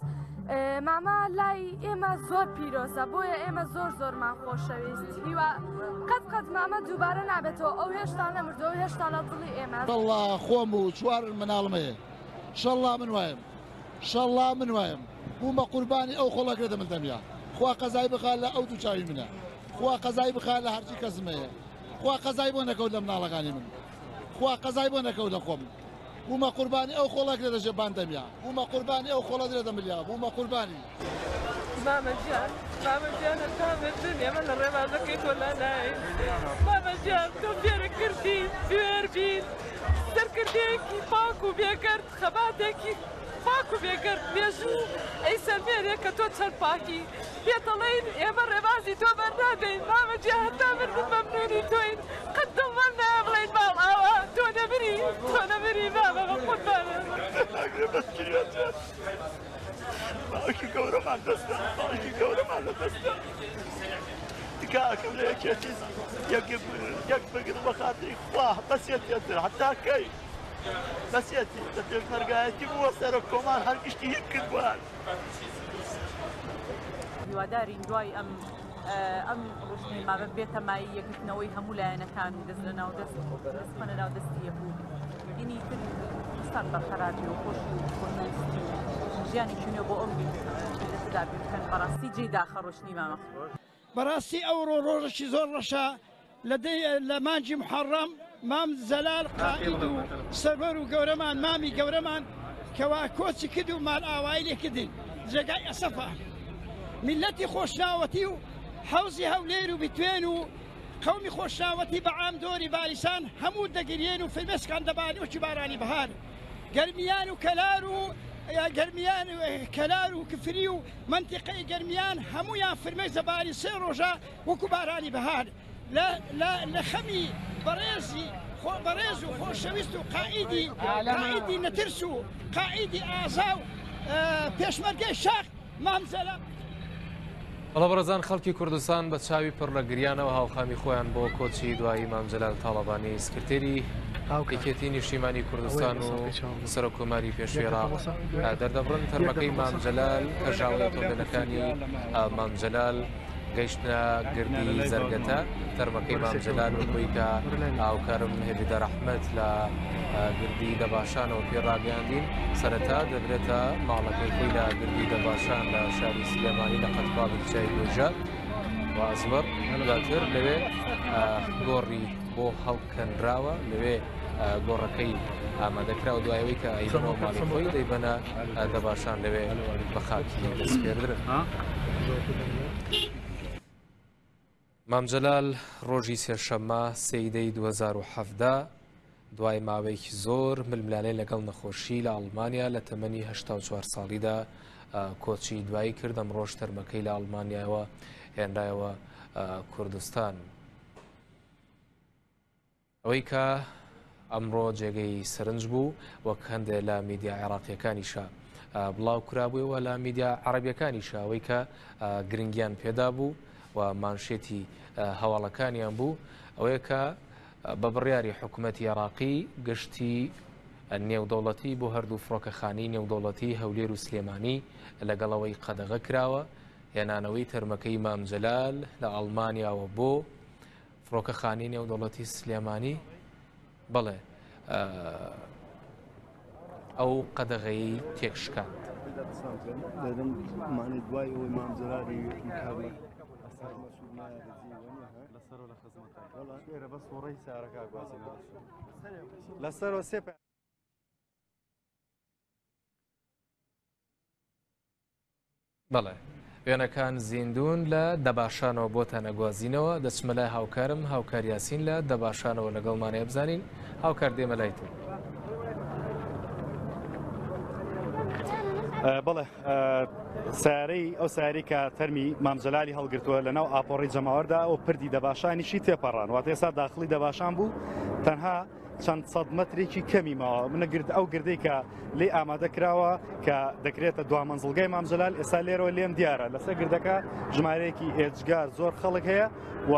مامە لای ئێمە زۆر پیرۆزە، بۆیە ئێمە زۆر زۆرمان خۆشەویست. هیوا قەت قەت مامە دووبارە نابێتەوە، ئەو هێشتا نەمردووە، ئەو هێشتا لە دڵی ئێمە. شەڵا خۆم و چوار مناڵم هەیە، شەڵا من وایم، شەڵا من وایم، بوومە قوربانی ئەو خۆڵەکرێتە من تەنیا، خوا قەزای بخا لە ئەو دوو چاوی منە. خوا قەزای بخا لە هەرچی کەسم هەیە. خوا قەزای بۆ نەکەوت لە مناڵەکانی من. خوا قەزای بۆ نەکەوت لە خۆم. بوومە قوربانی ئەو خۆڵە کرێتە ژێر بان دەمیا. بوومە قوربانی ئەو خۆڵە درێتە ملیا. بوومە قوربانی. مامە گیان مامە گیان هەتا مردن ئێمە لە ڕێبازەکەی تۆ لا نایەین مامە گیان تۆ فێرە کردین بوێر بین سەرکردەیەکی پاک و بێگەرد خەباتێکی پاک و بێگەرد مێژوو ئەیسەلمێنێ کە تۆ چەند پاکی پێتەڵێین ئێمە ڕێبازی تۆ بەرنادەین مامە گیان هەتا مردن مەمنونی تۆین قەت دڵمان نایە بڵێین ماڵ ئاوا تۆ نەمری تۆ نەمری مامە بە قوربانت. باوکی گەورەمان دەستە باوکی گەورەمان لە دەستە تکاکەم لە یەکێتی یەک بگرن بە خاتری خوا بەسێتێتر هەتا کەی بەسێتی لە پێشمەرگایەتی بووە سەرۆک کۆمار هەر گشتی هیچ کردوان. هیوادارین دوای ئەم ئەم ڕۆشتنەی مامە بێتە مایەی یەکگرتنەوەی هەموو لایەنەکان و دەست لە ناو دەست دەست بخەنە ناو دەستی یەک و ئینی تر کوردستان بەرقەرار بێ و خۆشی و خۆشەویستی و ژیانێکی نوێ بۆ ئەم میللەتە دابین بکەن بەڕاستی جێی داخە ڕۆشتنی مامە. بەڕاستی ئەوڕۆ ڕۆژێکی زۆر ڕەشە لە دەی لە مانگی موحەڕەم مام جەلال قائید و سەروەر و گەورەمان مامی گەورەمان کەوا کۆچی کرد و مالئاوایی لێ کردین جێگای ئەسەفە میللەتی خۆشناوەتی و حەوزی هەولێر و بتوێن و قەومی خۆشناوەتی بە عام دۆری باریسان هەموو دەگریێن و فرمێسکان دەبارن وەکی بارانی بەهار گەرمیان و کەلار و گەرمیان کەلار و کفری و مەنتیقەی گەرمیان هەموویان فرمێسک دەباری سێ ڕۆژە وەکو بارانی بەهار لە لە لە خەمی بەڕێزی خۆ بەڕێز و خۆشەویست و قائیدی قائیدی نەترس و قائیدی ئازا و پێشمەرگەی شاخ مام جەلال. بەڵێ بەڕێزان خەڵکی کوردستان بە چاوی پڕ لە گریانەوە هاوخامی خۆیان بۆ کۆچی دوایی مام جەلال تاڵەبانی سکرتێری یەکێتی نیشتیمانی کوردستان و سەرۆک کۆماری پێشووی عێراق دەردەبڕن تەرمەکەی مام جەلال کەژاوەی ئۆتۆمبێلەکانی مام جەلال گەیشتنە گردی زەرگەتە، تەرمەکەی مام جەلال وەک ئەوەی کە هاوکارم هێڤیدار ئەحمەد لە گردی دەباشانەوە پێی ڕاگەیاندین، سەرەتا دەبرێتە ماڵەکەی خۆی لە گردی دەباشان لە شاری سلێمانی لە قەدپاڵی چیای گۆیژە و ئەزمەڕ، دواتر لەوێ گۆڕی بۆ هەڵکەنراوە، لەوێ گۆڕەکەی ئامادەکراوە، دوای ئەوەی کە ئەیبەنەوە ماڵی خۆی دەیبەنە دەباشان لەوێ بە خاکی دەسپێردرن. مام جەلال ڕۆژی سێشەممە سێی دەی 2017 دوای ماوەیەکی زۆر ململانێ لەگەڵ نەخۆشی لە ئەڵمانیا لە تەمەنی 84 ساڵیدا کۆچی دوایی کرد ئەمڕۆژ تەرمەکەی لە ئەڵمانیاوە هێنرایەوە کوردستان. ئەوەی کە ئەمڕۆ جێگەی سەرنج بوو وەک هەندێک لە میدیا عێراقیەکانیشە بڵاو کرابووەوە لە میدیا عەرەبیەکانیشە ئەوەی کە گرنگیان پێدا بوو و مانشێتی هەواڵەکانیان بوو ئەوەیە کە بە بڕیاری حکوومەتی عێراقی گشتی نێودەوڵەتی بۆ هەردوو فڕۆکەخانی نێودەوڵەتی هەولێر و سلێمانی لەگەڵەوەی قەدەغە کراوە هێنانەوەی تەرمەکەی مام جەلال لە ئەڵمانیاوە بۆ فڕۆکەخانەی نێودەوڵەتی سلێمانی بەڵێ ئەو قەدەغەیەی تێکشکاند. بەڵێ وێنەکان زیندوون لە دەباشانەوە بۆتان ئەگوازینەوە دەچمە لای هاوکارم هاوکار یاسین لە دەباشانەوە لەگەڵمانەیە بزانین هاوکار دێمە لای تۆ. بەڵێ سارەی ئەو ساری کە تەرمی مامجللالی هەڵگرتووە لە ناو ئاپۆڕی جەماوەردا ئەو پردی دەباشانیشی تێپەڕان واتە ئێستا داخلی دەباشان بوو تەنها چەند سەد مەترێکی کەمی ماوە منە گرد ئەو گردەی کە لێ ئامادە کراوە کە دەکرێتە دوا مەنزڵگای مام جەلال ئێستا لێرەوە لێم دیارە لەسەر گردەکە ژمارەیەکی ئێجگار زۆر خەڵک هەیە و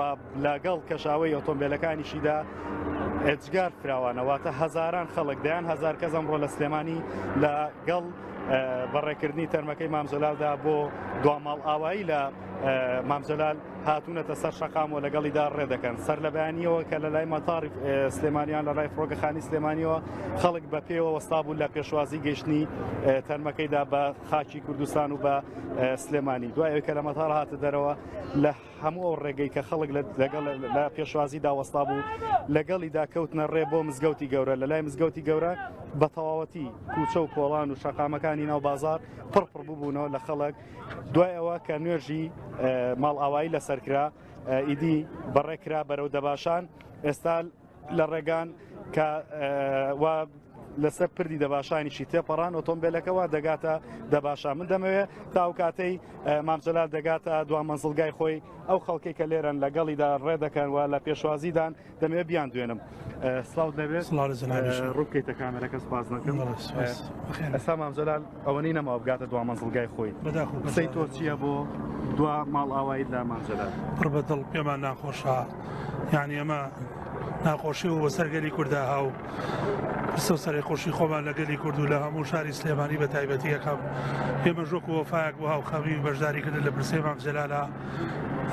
لەگەڵ کەشاوەی ئۆتۆمبیلەکانیشیدا ئێجگار فراوانە واتە هەزاران خەڵک دەیان هەزار کەس ئەمڕۆ لە سلێمانی لەگەڵ بەڕێکردنی تەرمەکەی مام جەلالدا بۆ دواماڵ ئاوایی لە مام جەلال هاتوونەتە سەر شەقام و لەگەڵیدا ڕێ دەکەن. سەر لە بەیانیەوە کە لە لای مەتاڕی سلێمانیان لە ڕای فڕۆکەخانی سلێمانیەوە خەڵک بە پێوە وەستا بوو لە پێشوازی گەیشتنی تەرمەکەیدا بە خاکی کوردستان و بە سلێمانی. دوای ئەوەی کە لە مەتاڕ هاتە دەرەوە لە هەموو ئەو ڕێگەی کە خەڵک لەگەڵ لە پێشوازیدا وەستا بوو لەگەڵیدا کەوتنە ڕێ بۆ مزگەوتی گەورە. لە لای مزگەوتی گەورە بە تەواوەتی کوچە و کۆڵان و شەقامەکانی ناو بازار پڕ پڕ ببوونەوە لە خەڵک. دوای ئەوە کە نوێژی ماڵئاوایی لەسەر کرا ئیدی بەڕێکرا بەرەو دەباشان. ئێستا لە ڕێگان کە وا لەسەر پردی دەباشانیشی تێپەڕان ئۆتۆمبیلەکەەوە دەگاتە دەباشان. من دەمەوێت تا ئەو کاتەی مام جەلال دەگاتە دوا مەنزڵگای خۆی ئەو خەڵکێک کە لێرەن لەگەڵیدا ڕێ دەکەن و لە پێشوازیدان دەمەوێت بیان دوێنم. سڵاوت لەبێت. سڵاو لە جەنابیشم. ڕوو بکەیتە کامێرەکە سپاس دەکەم. بەڵێ، سپاس. بەخێر. ئێستا مام جەلال ئەوەنەی نەماوە بگاتە دوا مەنزڵگای خۆی. بەداخەوە، قسەی تۆ چییە بۆ دوا ماڵئاواییت لە مام جەلال؟ پڕ بە دڵ پێمان ناخۆشە، یانی ئەمە ناخۆشی و بەسەر گەلی کووردا هاو پرسە و سەرخۆشی خۆمان لە گەلی کورد و لە هەموو شاری سلێمانی بە تایبەتی یەکەم ئێمە ژۆک و وەفایەک بۆ هاوخەمی و بەشداریکردن لە پرسەی مام جەلالە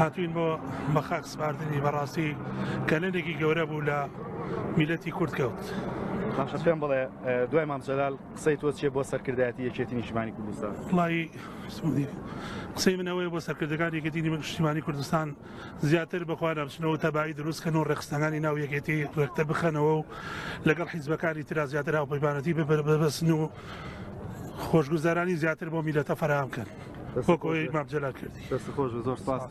هاتوین بۆ بە خاک سپاردنی. بەڕاستی کەلێنێکی گەورە بوو لە میلەتی کورد کەوت. باشە پێم بڵێ دوای مام جەلال قسەی تۆ چییە بۆ سەرکردایەتی یەکێتی نیشتمانی کوردستان؟ وڵی قسەی من ئەوەیە بۆ سەرکردەکانی یەکێتی نیشتمانی کوردستان زیاتر بەخوانە بچنەوە تەبایی دروستکەن و ڕێکخستنەکانی ناو یەکێتی ڕێکتر بخەنەوە و لەگەڵ حیزبەکانی ترا زیاتر هاوپەیمانەتی ببەستن و خۆشگوزارانی زیاتر بۆ میلەتە فەراهەم کەن وەک ئەوەی مام جەلال کردی. دەست خۆش بێ، زۆر سپاس.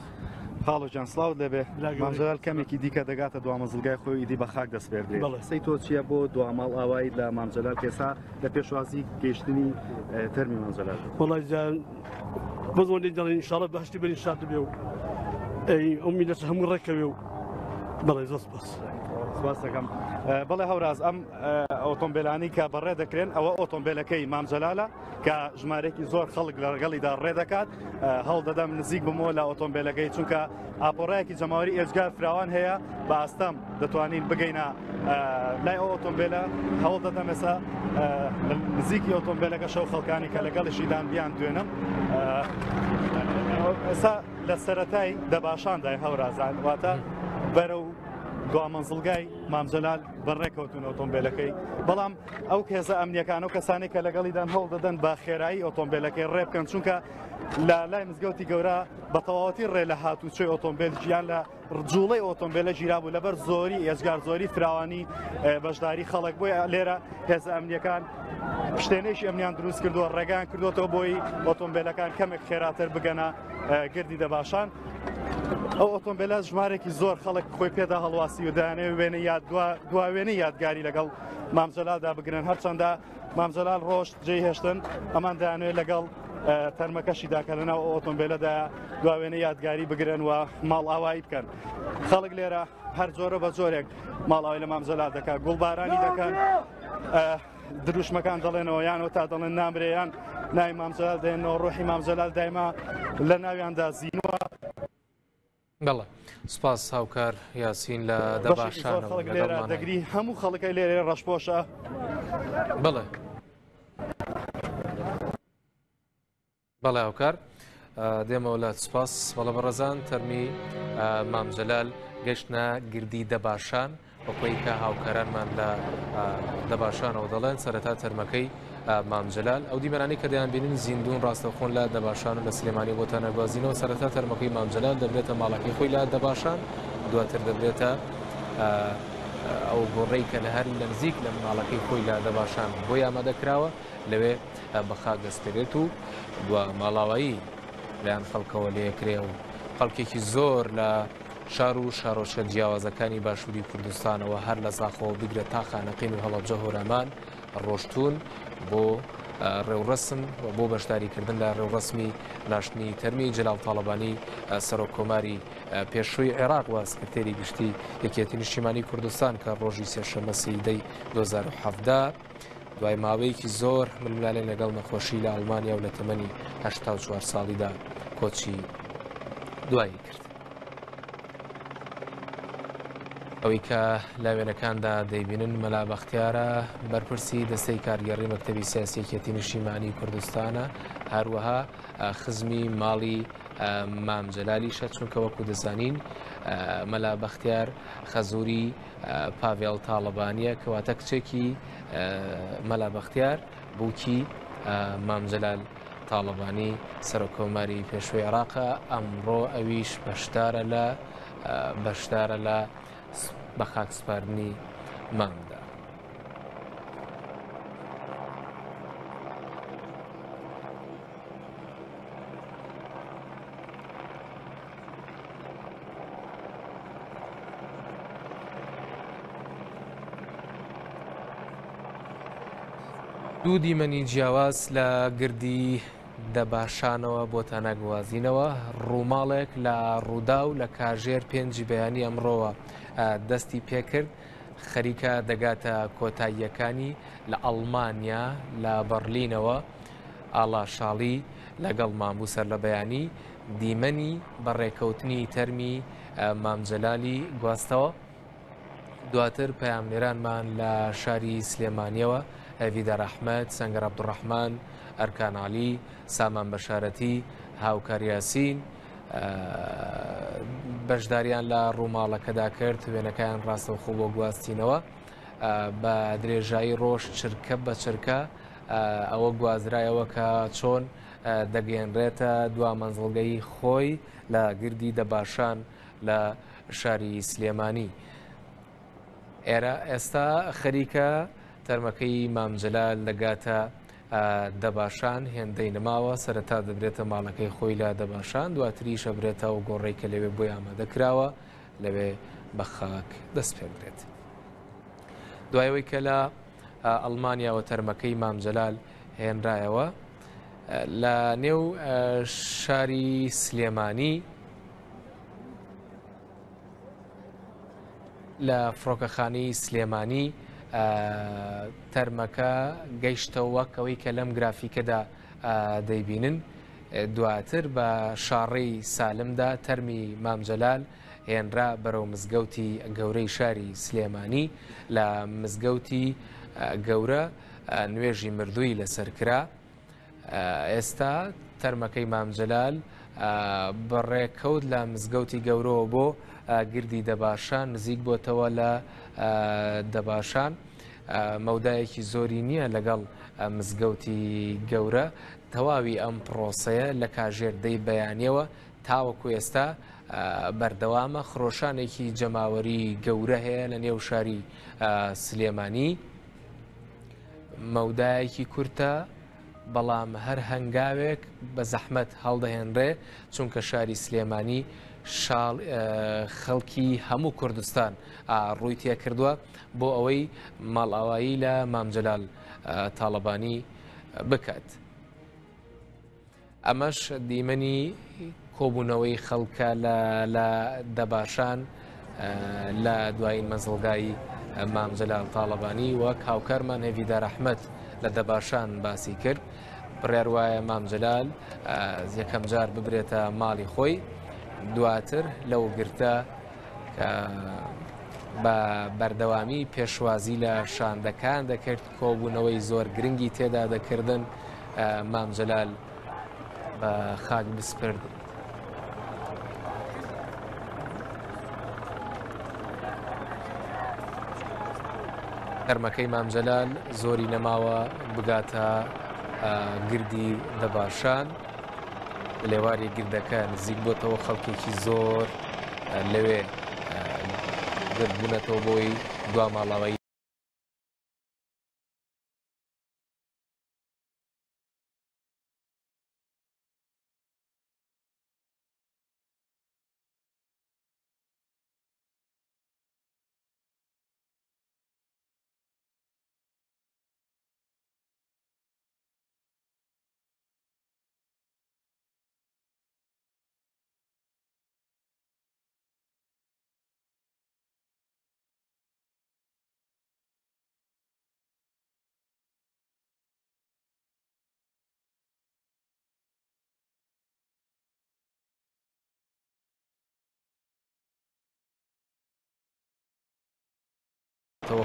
خاڵۆ گیان سڵاوت لێبێ. مام جەلال کەمێکی دیکە دەگاتە دوا مەنزڵگای خۆی و ئیدی بە خاک دەسپێردرێت. قسەی تۆ چییە بۆ دوا ماڵئاواییت لە مام جەلال کە ئێستا لە پێشوازی گەیشتنی تەرمی مام جەلال؟ وەڵای جان بەس وەندەی دەڵێن ئینشاڵڵا بەهەشتی بەرین شاد بێ و ئەی ئەو میللەتە هەموو ڕێکەوێ و بەڵێ زۆر سپاس. سپاس دەکەم. بەڵێ هەوراز ئەم ئۆتۆمبیلانی کە بەڕێ دەکرێن ئەوە ئۆتۆمبیلەکەی مام جەلالە کە ژمارێکی زۆر خەڵک لە ڕگەڵیدا ڕێ دەکات. هەوڵ دەدەم نزیک بمەوە لە ئۆتۆمبیلەکەی چونکە ئاپۆڕایەکی جەماوەری ئێجگار فراوان هەیە، بە ئاستەم دەتوانین بگەینە لای ئەو ئۆتۆمبیلە. هەوڵ دەدەم ئێستا نزیکی ئۆتۆمبیلەکە شەو خەڵکانی کە لەگەڵیشیدان بیان دوێنم. ئێستا لە سەرەتای دەباشاندای هەورازان، واتە بەرەو دوا مەنزڵگای مام جەلال بەڕێکەوتون ئۆتۆمبیلەکەی، بەڵام ئەو هێزە ئەمنیەکان و کەسانی کە لەگەڵیدان هەوڵ دەدەن بە خێرایی ئۆتۆمبیلەکەی ڕێ بکەن، چونکە لە لای مزگەوتی گەورە بە تەواوەتی ڕێ لە هاتوچۆی ئۆتۆمبیل گیان لە جوڵەی ئۆتۆمبیلە گیرا بوو لەبەر زۆری ئێجگار زۆری فراوانی بەشداری خەڵک. بۆیە لێرە هێزە ئەمنیەکان پشتێنێکی ئەمنیان دروست کردووە، ڕێگان کردوێتەوە بۆی ئۆتۆمبیلەکان کەمێک خێراتر بگەنە گردی دەباشان. ئەو ئۆتۆمبیلە ژمارێکی زۆر خەڵک خۆی پێدا هەڵواسی و دایانەوێ وێنە یاد دوا وێنەی یادگاری لەگەڵ مام جەلالدا بگرن. هەرچەندە مام جەلال ڕۆشت جێی هێشتن، ئەمان دایانەوێت لەگەڵ تەرمەکەشیدا کە لەناو ئەو ئۆتۆمبیلەدا دوا وێنەی یادگاری بگرن و ماڵئاوایی بکەن. خەڵک لێرە هەر جۆرە بە جۆرێک ماڵاوای لە مام جەلال دەکات، گوڵبارانی دەکەن، دروشمەکان دەڵێنەوە یانەوە تا دەڵێن نامرێیان ناوی مام جەلال دێنەوە، ڕۆحی مام جەلال دایما لە ناویاندا زیینوە. بەڵێ سپاس هاوکار یاسین لە دەباشانەوە خەڵک لێرە دەگری، هەموو خەڵکەی لێرە ڕەشپۆشە. بەڵێ بەڵێ هاوکار دێمەوە لە سپاس. بەڵێ بەڕێزان تەرمی مام جەلال گەشتە گردی دەباشان، وەکوی کە هاوکارانمان لە دەباشانەوە دەڵێن سەرەتا تەرمەکەی مام جەلال ئەو دیمەنانی کە دەیان بینن زیندون ڕاستەوخۆن لە دەباشان و لە سلێمانی بۆتان ئەگوازینەوە. سەرەتا تەرمەکەی مام جەلال دەبرێتە ماڵەکەی خۆی لە دەباشان، دواتر دەبرێتە ئەو گۆڕەی کە لە هەر لە نزیک لە ماڵەکەی خۆی لە دەباشان بۆی ئامادە کراوە، لەوێ بە خاک دەسپێرێت و دوا ماڵاوایی لایەن خەڵکەوە لێکرێ و خەڵکێکی زۆر لە شار و شارۆچکە جیاوازەکانی باشووری کوردستانەوە هەر لە زاخۆوە بگرە تا خانەقین و هەڵەبجە هۆرامان ڕۆشتوون بۆ ڕێوڕەسم و بۆ بەشداریکردن لە ڕێوڕەسمی ناشتنی تەرمی جەلال تاڵەبانی سەرۆک کۆماری پێشووی عێراق و سکرتێری گشتی یەکێتی نیشتیمانی کوردستان کە ڕۆژی سێشەممە سیدەی 2017 دوای ماوەیەکی زۆر ململانێ لەگەڵ نەخۆشی لە ئەڵمانیا و لە تەمەنی 84 ساڵیدا کۆچی دوایی کرد. ئەوەی کە لە وێنەکاندا دەیبینن مەلا بەختیارە بەرپرسی دەستەی کارگێڕی مەکتەبی سیاسی یەکێتی نیشتیمانی کوردستانە، هەروەها خزمی ماڵی مام جەلالیشە، چونکە وەکو دەزانین مەلا بەختیار خەزوری پاڤێڵ تاڵەبانییە، کەواتە کچێکی مەلا بەختیار بووکی مام جەلال تاڵەبانی سەرۆککۆماری پێشووی عێراقە، ئەمڕۆ ئەویش بەشدارە لە بەشدارە لە بەخاکسپاردنی مامدا. دوو دیمەنی جیاواز لە گردی دەباشانەوە بۆتان ئەگوازینەوە، ڕووماڵێک لە ڕووداو لە کاژێر پێنجی بەیانی ئەمڕۆوە دەستی پێکرد، خەریکە دەگاتە کۆتاییەکانی لە ئەڵمانیا لە بەڕلینەوە ئاڵا شاڵی لەگەڵمان بوو سەرلەبەیانی دیمەنی بەڕێکەوتنی تەرمی مام جەلالی گواستەوە. دواتر پەیامنێرانمان لە شاری سلێمانیەوە هێڤیدار ئەحمەد، سەنگەر عەبدولڕەحمان، ئەرکان عەلی، سامان بەشارەتی، هاوکار یاسین بەشداریان لە ڕووماڵەکەدا کرد، وێنەکەیان ڕاستەوخۆ بۆ گواستینەوە. بە درێژایی ڕۆژ چرکە بە چرکە ئەوە گوازرایەوە کە چۆن دەگەیەنرێتە دوا مەنزڵگەی خۆی لە گردی دەباشان لە شاری سلێمانی. ئێرە ئێستا خەریکە تەرمەکەی مام جەلال دەگاتە دەباشان، هێندەی نەماوە سەرەتا دەبرێتە ماڵەکەی خۆی لە دەباشان، دواتریش ئەبرێتە ئەو گۆڕەی کە لەوێ بۆی ئامادە کراوە لەوێ بە خاک دەسپێردرێت. دوای ئەوەی کە لە ئەڵمانیاوە تەرمەکەی مام جەلال هێنرایەوە لە نێو شاری سلێمانی لە فڕۆکەخانەی سلێمانی تەرمەکە گەیشتەوە وەک ئەوەی کە لەم گرافیکەدا دەیبینن دواتر بە شاڕێی سالمدا تەرمی مام جەلال هێنرا بەرەو مزگەوتی گەورەی شاری سلێمانی لە مزگەوتی گەورە نوێژی مردووی لەسەر کرا. ئێستا تەرمەکەی مام جەلال بەڕێکەوت لە مزگەوتی گەورەوە بۆ گردی دەباشان نزیک بۆتەوە لە دەباشان مەودایەکی زۆری نییە لەگەڵ مزگەوتی گەورە تەواوی ئەم پرۆسەیە لە کاژێر دەی بەیانیەوە تاوەکو ئێستا بەردەوامە خرۆشانێکی جەماوەری گەورە هەیە لە نێو شاری سلێمانی. مەودایەکی کورتە، بەڵام هەر هەنگاوێک بە زەحمەت هەڵدەهێنرێ، چونکە شاری سلێمانی شاڵ خەڵکی هەموو کوردستان ڕووی تێکردووە بۆ ئەوەی ماڵئاوایی لە مام جەلال تاڵەبانی بکات. ئەمەش دیمەنی کۆبوونەوەی خەڵکە لە دەباشان لە دوایین مەنزڵگای مام جەلال تاڵەبانی وەک هاوکارمان هێڤیدار ئەحمەد لە دەباشان باسی کرد بڕیار وایە مام جەلال یەکەم جار ببرێتە ماڵی خۆی دواتر لەو گرتە کە بە بەردەوامی پێشوازی لە شاندەکان دەکرد کۆبوونەوەی زۆر گرنگی تێدا دەکردن مام جەلال بە خاک بسپرد. تەرمەکەی مام جەلال زۆری نەماوە بگاتە گردی دەباشان لێواری گردەکە نزیک بۆتەوە خەڵکێکی زۆر لەوێ گردبوونەتەوە بۆی دوا ماڵاوایی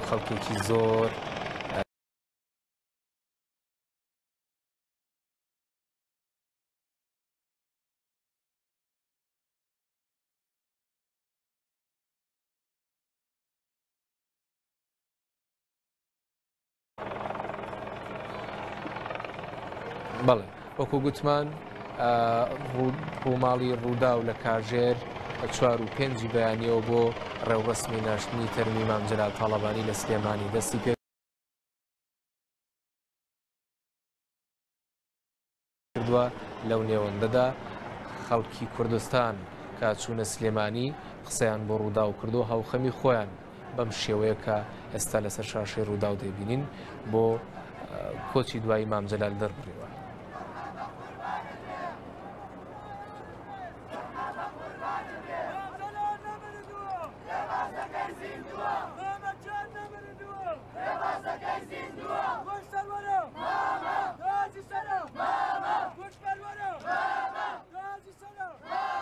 خەڵکێکی زۆر. بەڵێ وەکو گوتمان ڕووماڵی ڕووداو لە کاژێر چوار و پێنجی بەیانیەوە بۆ ڕێوڕەسمی ناشتنی تەرمی مام جەلال تاڵەبانی لە سلێمانی دەستی پێ کردووە لەو نێوەندەدا خەڵکی کوردستان کە چوونە سلێمانی قسەیان بۆ ڕووداو کردو هاوخەمی خۆیان بەم شێوەیە کە ئێستا لەسەر شاشەی ڕووداو دەیبینین بۆ کۆچی دوایی مام جەلال دەربڕیوە.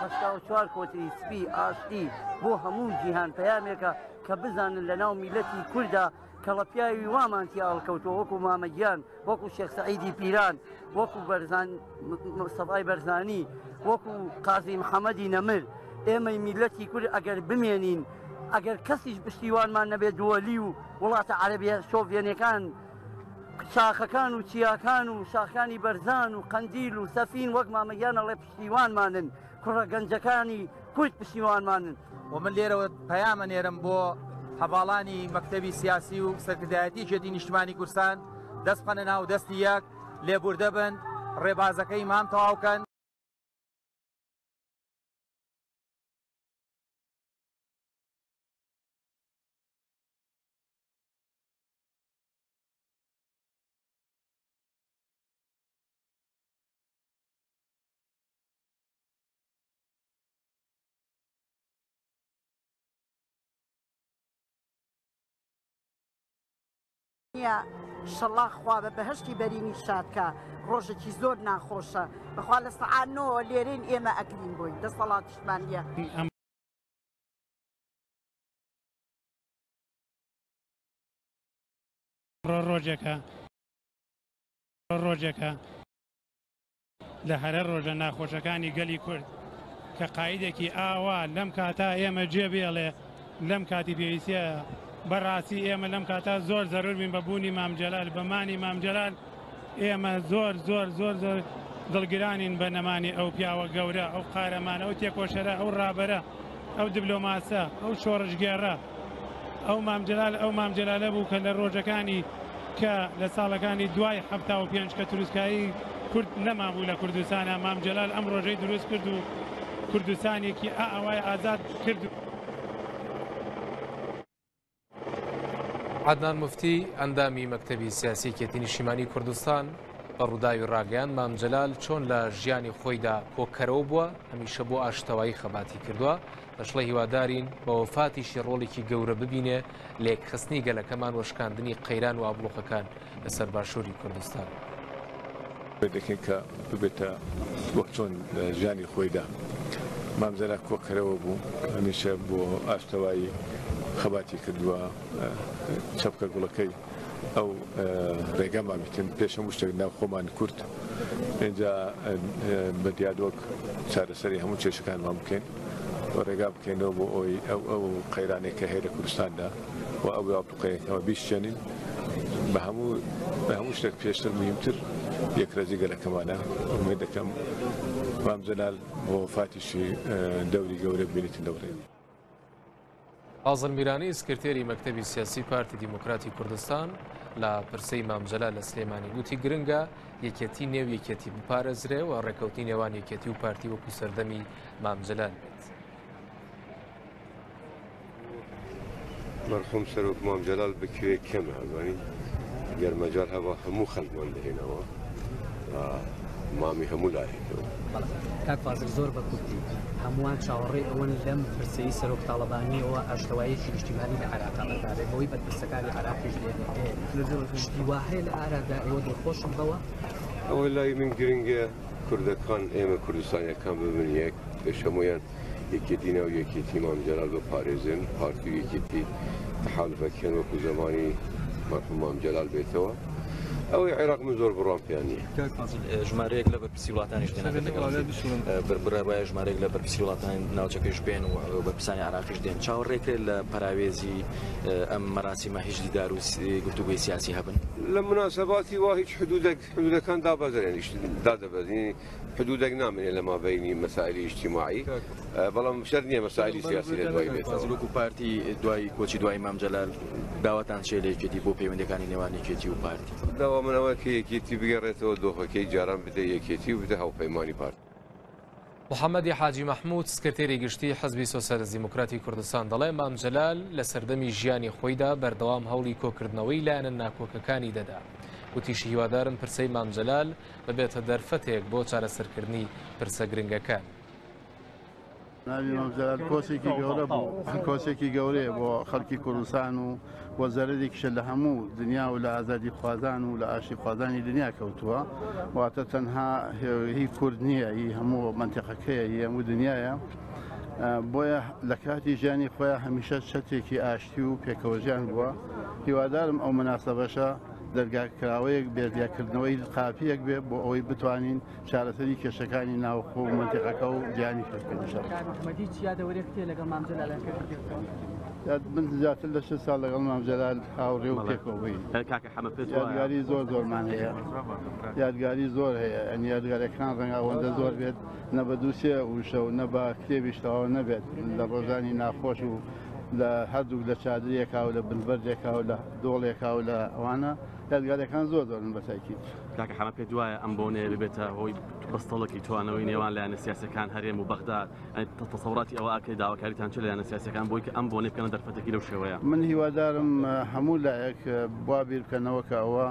84 کۆتری سپی ئاشتی بۆ هەموو جیهان پەیامێکە کە بزانن لە ناو میلەتی کووردا کەڵە پیاوی وامان تیا هەڵکەوتووە وەکو مامە گیان وەکو شێخ سەعیدی پیران وەکو بەرزان مستەفای بەرزانی وەکو قازی محەممەدی نەمر ئێمەی میلەتی کورد ئەگەر بمێنین ئەگەر کەسیش پشتیوانمان نەبێت دووەلی و وڵاتە عەرەبیە شۆڤێنەکان شاخەکان و چیاکان و شاخانی بەرزان و قەندیل و سەفین وەک مامەگیان ئەڵێ پشتیوانمانن کوڕە گەنجەکانی کورد پشتیوانمانن. و من لێرەوە پەیام ئەنێرم بۆ هەڤاڵانی مەکتەبی سیاسی و سەرکردایەتی یەکێتی نیشتمانی کوردستان دەست بخەنە ناو دەستی یەک، لێبوردە بن، ڕێبازەکەی مام تەواو کەن. نیە شەڵا خوا بە بەهەشتی بەرینی شاد کا ڕۆژێکی زۆر ناخۆشە بەخوا لە سەعات نۆوە لێرەین ئێمە ئەگرین بۆی دەسەڵاتیشمان نیە. ئەمڕۆ ڕۆژێکە ڕۆژێکە لە هەرە ڕۆژە ناخۆشەکانی گەلی کورد کە قایدێکی ئاوا لەم کاتا ئێمە جێ بێڵێ لەم کاتی پێویستە بەڕاستی ئێمە لەم کاتا زۆر زەرور بین بە بوونی مام جەلال بە مانی مام جەلال ئێمە زۆر زۆر زۆر زۆر دڵگرانین بە نەمانی ئەو پیاوە گەورە ئەو قارەمانە ئەو تێکۆشەرە ئەو ڕابەرە ئەو دبلۆماسە ئەو شۆڕشگێڕە ئەو مام جەلال ئەو مام جەلالە بوو کە لە ڕۆژەکانی کە لە ساڵەکانی دوای 75 کە تروسکایی کورد نەمابوو لە کوردستانە مام جەلال ئەم ڕۆژەی دروست کرد و کوردستانێکی ئاوای ئازاد کرد. عەدنان موفتی، ئەندامی مەکتەبی سیاسی یەکێتی نیشتیمانی کوردستان بە ڕووداوی ڕاگەیاند، مام جەلال چۆن لە ژیانی خۆیدا کۆکەرەوە بووە، هەمیشە بۆ ئاشتەوایی خەباتی کردووە، دەشڵێ هیوادارین بە وەفاتیشی ڕۆڵێکی گەورە ببینێ لە یەکخستنی گەلەکەمان و شکاندنی قەیران و ئابڵوقەکان لەسەر باشووری کوردستان. دەکەین کە ببێتە وەک چۆن لە ژیانی خۆیدا مام جەلال کۆکەرەوە بوو، هەمیشە بۆ ئاشتەوایی خەباتی کردووە، چەپکە گوڵەکەی ئەو ڕێگامان بیتن پێش هەموو شتێک ناو خۆمان کورد ئینجا بە دیالۆگ چارەسەری هەموو کێشەکانمان بکەین و ڕێگا بکەینەوە بۆ ئەوی ئەو ئەو قەیرانێک کە هەیە لە کوردستاندا و ئەو ئابڵوقەیەکەوە بیشکێنین بە هەموو بە هەموو شتێک پێشتر مهمتر یەکڕێزی گەلەکەمانە ئومێد دەکەم مام جەلال بۆ وەفاتیشی دەوری گەورە ببینێتن لەو ڕێیە. فازڵ میرانی سکرتێری مەکتەبی سیاسی پارتی دیموکراتی کوردستان لە پرسەی مام جەلال لە سلێمانی گوتی گرنگە یەکێتی نێو یەکێتی بپارێزرێ و ڕێکەوتنی نێوان یەکێتی و پارتی وەکو سەردەمی مام جەلال بێت. مەرحوم سەرۆک مام جەلال بکوێ کەمە ئەزانی گەر مەجال هەبا هەموو خەلکمان دەهێنەوە مامی هەموو لایەکەوە. کاک فازل زۆر بە کورتی هەمووان چاوەڕێی ئەوەن لەم پرسەی سەرۆک تاڵەبانیەوە ئاشتەواییەکی نیشتیمانی لە عێراقا بەرپابێت بەوەی بەرپرسەکانی عێراقیش لێرە هەیە شتی وا هەیە لە ئارادا ئێوە دڵخۆشن بەوە؟ ئەوەی لای من گرنگە کوردەکان ئێمە کوردستانیەکان ببن یەک پێش هەموویان یەکێتی ناو یەکێتی مام جەلال بپارێزن، پارتی و یەکێتی تەحالفەکەن وەکو زەمانی مەرحوم مام جەلال بێتەوە. ئەوەی عێراق من زۆر بڕوام پێیان نییە. کاک فازل ژمارەیەک لە بەرپرسی وڵاتانیش دێن ئەگەر لەگەڵ بڕیار وایە ژمارەیەک لە بەرپرسی وڵاتانی ناوچەکەیش بێن و بەرپرسانی عێراقیش دێن چاوەڕێکرێت لە پەراوێزی ئەم مەراسیمە هیچ دیدار و گفتوگۆی سیاسی هەبن؟ لە مناسباتی وا هیچ حدودێک حدودەکان دابەزرێن دادەبەزین حدودێک نامێنێ لە مابەینی مەسائلی ئیجتیماعی بەڵام شەرت نییە مەسائلی سیاسی لە دوای بێتەوە. وەکو پارتی دوای کۆچی دوای مام جەلال داواتان چیە لە یەکێتی بۆ پەیوەندیەکانی نێوان یەکێتی و پارتی؟ داوا من ئەوە کە یەکێتی بگەڕێتەوە دۆخەکەی جاران بدە یەکێتی و بدە هاوپەیمانی پارتی. محەمەدی حاجی مەحمود، سکرتێری گشتیی حزبی سۆسیالیست دیموکراتی کوردستان دەڵێ، مام جەلال لە سەردەمی ژیانی خۆیدا بەردەوام هەوڵی کۆکردنەوەی لایەنە ناکۆکەکانی دەدا. وتیشی، هیوادارم پرسەی مام جەلال ببێتە دەرفەتێک بۆ چارەسەرکردنی پرسە گرنگەکان. ناوی مام جەلال کۆسێکی گەورە بوو، کۆسێکی گەورەیە بۆ خەڵکی کوردستان و و زەرەرێکیشە لە هەموو دنیا و لە ئازادیخوازان و لە ئاشتیخوازانی دنیا کەوتووە، واتە تەنها هی کورد نییە، هی هەموو مەنتیقەکەیە، هی هەموو دنیایە. بۆیە لە کاتی ژیانی خۆیان هەمیشە چەترێکی ئاشتی و پێکەوەژیان بووە. هیوادارم ئەو مناسەبەشە دەرگا کراوەیەک بێت یا کردنەوەی قاپیەک بێت بۆ ئەوەی بتوانین چارەسەری کێشەکانی ناوخۆ و مەنتیقەکە و جیهانی پێ بکەین ان شاء الله. کاک محمد هیچ یادەوەریەکت هەیە لەگەڵ مام جەلال کە دیتتەوە؟ من زیاتر لە 6 ساڵ لەگەڵ مام جەلال هاوڕێ و پێکەوە بووین. کاکە حەمە پێت وایە؟ یادگاری زۆر زۆرمان هەیە، یادگاری زۆر هەیە، یانی یادگاریەکان ڕەنگە ئەوەندە زۆر بێت نە بە دوو سێ وشە و نە بە کتێبیش تەواو نەبێت لە ڕۆژانی ناخۆش و لە هەردووک لە چادرێکا و لە بن بەردێکا و لە دۆڵێکا و لە ئەوانە یادگاریەکان زۆر زۆرن بە تاکید. کاکە حەمە پێت وایە ئەم بۆنەیە ببێتە هۆی بەستەڵەکی توانەوەی نێوان لایەنە سیاسیەکان هەرێم و بەغدا تەسەوراتی ئەوە ئەکەی داواکاریتان چ لە لایەنە سیاسیەکان بۆی کە ئەم بۆنەی بکەنە دەرفەتێکی لەو شێوەیە؟ من هیوادارم هەموو لایەک وا بیر بکەنەوە کە ئەوە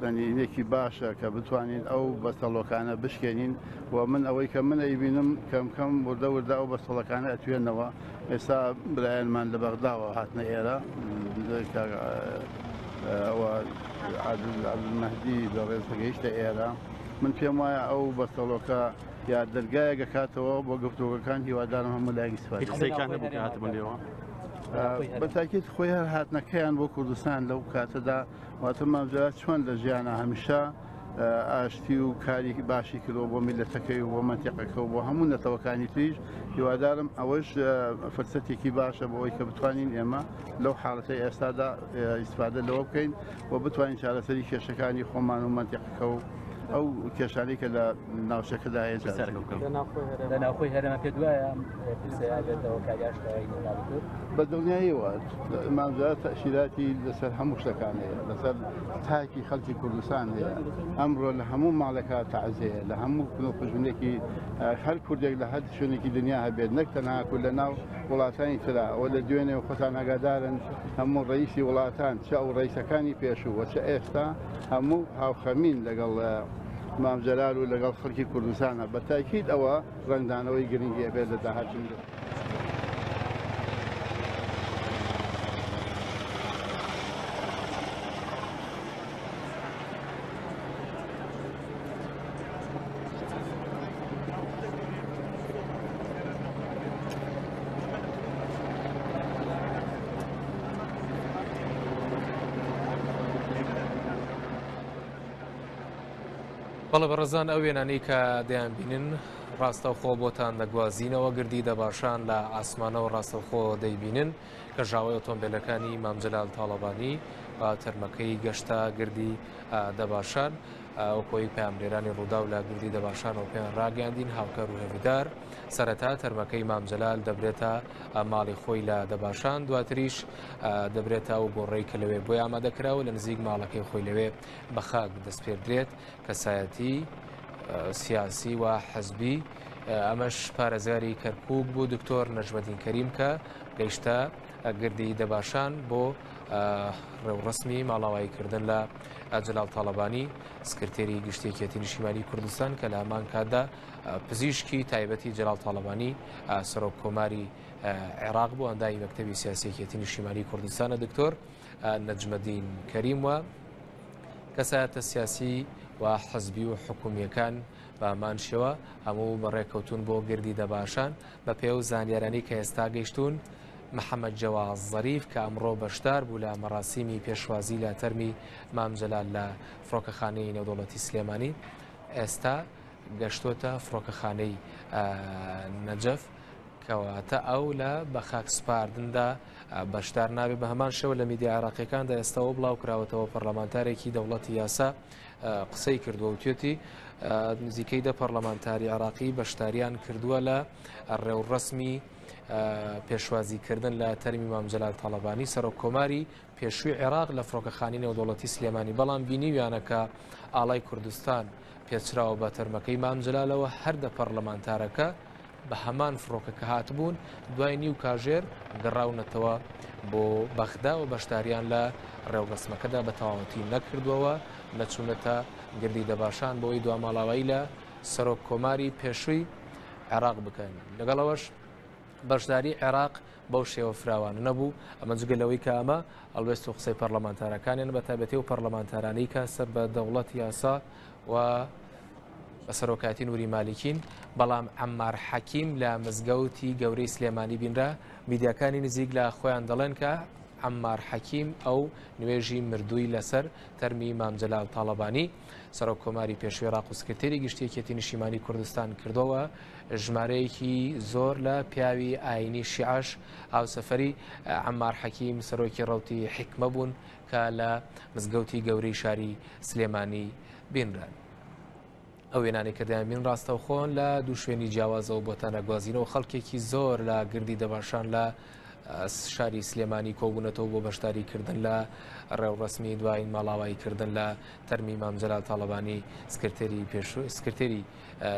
بەنینێکی باشە کە بتوانین ئەو بەستەڵۆکانە بشکێنین و من ئەوەی کە من ئەیبینم کەم کەم وردە وردە ئەو بەستەڵەکانە ئەتوێنەوە ئێستا برایانمان لە بەغداوە هاتنە ئێرە عادل مەهدی بەڕێز گەیشتە ئێرە من پێم وایە ئەو بەستەڵۆکە یا دەرگایەک ئەکاتەوە بۆ گفتوگۆکان هیوادارم هەموو لایەک ئیستفادە هیچ قسەیەکیان هەبوو کە هاتبوون لێوە؟ بە تاکید خۆی هەر هاتنەکەیان بۆ کوردستان لەو کاتەدا واتە مام جەلال چۆن لە ژیانە هەمیشە ئاشتی و کاری باشی کردووە بۆ میللەتەکەی و بۆ مەنتیقەکە و بۆ هەموو نەتەوەکانی تریش هیوادارم ئەوەش فرسەتێکی باشە بۆ ئەوەی کە بتوانین ئێمە لەو حاڵەتەی ئێستادا ئیستفادە لەوە بکەین و بتوانین چارەسەری کێشەکانی خۆمان و مەنتیقەکە و ئەو کێشانەی کە لە ناوچەکەدا هەیە چارەسەر بکەین. لە ناوخۆی هەرێمە پێت وایە ئەم پرسەیە بێتەوە کاری ئاشتەوایی نێوناوی کورد؟ بە دڵنیاییەوە مام جەلال تەئسیراتی لەسەر هەموو شتەکان هەیە، لەسەر تاکی خەڵکی کوردستان هەیە. ئەمڕۆ لە هەموو ماڵێکا تەعزیەیە، لە هەموو کون و قوژبنێکی هەر کوردێک لە هەر شوێنێکی دنیا هەبێت، نەک تەنها کورد لە ناو وڵاتانی ترا. ئەوە لە دوێنێ و خۆتان ئاگادارن هەموو ڕەئیسی وڵاتان چ ئەو ڕەئیسەکانی پێشوو و چ ئێستا هەموو هاوخەمین لەگەڵ مام جەلال و لەگەڵ خەڵکی کوردستانە. بە تاکید ئەوە ڕەنگدانەوەی گرنگی ئەبێت لە داهاتووی. بەڵێ بەڕێزان ئەو وێنانەی کە دەیانبینن ڕاستەوخۆ بۆتان دەگوازینەوە گردی دەباشان لە ئاسمانەوە ڕاستەوخۆ دەیبینن کە ژاوەی ئۆتۆمبیلەکانی مام جەلال تاڵەبانی و تەرمەکەی گەشتە گردی دەباشان وەکۆی پەیامنێرانی ڕووداو لە گردی دەباشانەوە پێیان ڕاگەیاندین هاوکار و هێڤیدار سەرەتا تەرمەکەی مام جەلال دەبرێتە ماڵی خۆی لە دەباشان دواتریش دەبرێتە ئەو گۆڕەی کە لەوێ بۆی ئامادە کراوە لە نزیک ماڵەکەی خۆی لەوێ بە خاک دەسپێردرێت کەسایەتی سیاسی و حزبی ئەمەش پارێزگاری کەرکوک بوو دکتۆر نەجمەدین کەریم کە گەیشتە گردی دەباشان بۆ ڕێوڕەسمی ماڵاواییکردن لە جەلال تاڵەبانی سکرتێری گشتی یەکێتی نیشتیمانی کوردستان کە لە هەمان کاتدا پزیشکی تایبەتی جەلال تاڵەبانی سەرۆک کۆماری عێراق بوو ئەندامی مەکتەبی سیاسی یەکێتی نیشتیمانی کوردستانە دکتۆر نەجمەدین کەریم و کەسایەتە سیاسی و حزبی و حکومیەکان بە هەمان شێوە هەموو بەڕێکەوتون بۆ گردی دەباشان بە پێ و زانیارانی کە ئێستا گەیشتوون. محەمەد جەواز زەریف کە ئەمڕۆ بەشدار بوو لە مەراسیمی پێشوازی لە تەرمی مام جەلال لە فڕۆکەخانەی نێودەوڵەتی سلێمانی ئێستا گەشتۆتە فڕۆکەخانەی نەجەف کەواتە ئەو لە بەخاک سپاردندا بەشدار نابێت. بە هەمان شێوە لە میدیا عێراقیەکاندا ئێستاوە بڵاو کراوەتەوە پەرلەمانتارێکی دەوڵەتی یاسا قسەی کردووە و توێتی نزیکەی دە پەرلەمانتاری عێراقی بەشداریان کردووە لە ڕێوڕەسمی پێشوازیکردن لە تەرمی مام جەلال تاڵەبانی سەرۆک کۆماری پێشووی عێراق لە فڕۆکەخانی نێودەوڵەتی سلێمانی، بەڵام بینیویانە کە ئاڵای کوردستان پێچراوە بە تەرمەکەی مام جەلالەوە، هەردە پەرلەمانتارەکە بە هەمان فڕۆکە کە هاتبوون دوای نیو کاژێر گەڕاونەتەوە بۆ بەغدا و بەشداریان لە ڕێوڕەسمەکەدا بە تەواوەتی نەکردووەوە، نەچوونەتە گردی دەباشان بۆی دواماڵاوایی لە سەرۆک کۆماری پێشووی عێراق بکەن. لەگەڵ ئەوەش بەشداری عێراق بەو شێوە فراوانە نەبوو، ئەمە جگە لەوەی کە ئەمە هەڵوێست و قسەی پەرلەمانتارەکانیان بە تایبەتی و پەرلەمانتارانەی کە سەر بە دەوڵەت یاسا و بە سەرۆکایەتی نوری مالیکین، بەڵام عەممار حەکیم لە مزگەوتی گەورەی سلێمانی بینرا، میدیاکانی نزیک لە خۆیان دەڵێن کە عەممار حەکیم ئەو نوێژی مردووی لەسەر تەرمی مام جەلال تاڵەبانی سەرۆک کۆماری پێشووی عێراق و سکرتێری گشتی یەکێتی نیشتیمانی کوردستان کردەوە، ژمارەیەکی زۆر لە پیاوی ئاینی شیعەش هاوسەفەری عەممار حەکیم سەرۆکی ڕەوتی حیکمە بوون کە لە مزگەوتی گەورەی شاری سلێمانی بینران. ئەو وێنانەی کە دەیانبین ڕاستەوخۆن لە دوو شوێنی جیاوازەوە بۆتان ئەگوازینەوە. خەڵکێکی زۆر لە گردی دەباشان لە شاری سلێمانی کۆبوونەتەوە بۆ بەشداریکردن لە ڕێوڕەسمی دوایین ماڵاواییکردن لە تەرمی مام جەلال تاڵەبانی سکرتێری پێشوو سکرتێری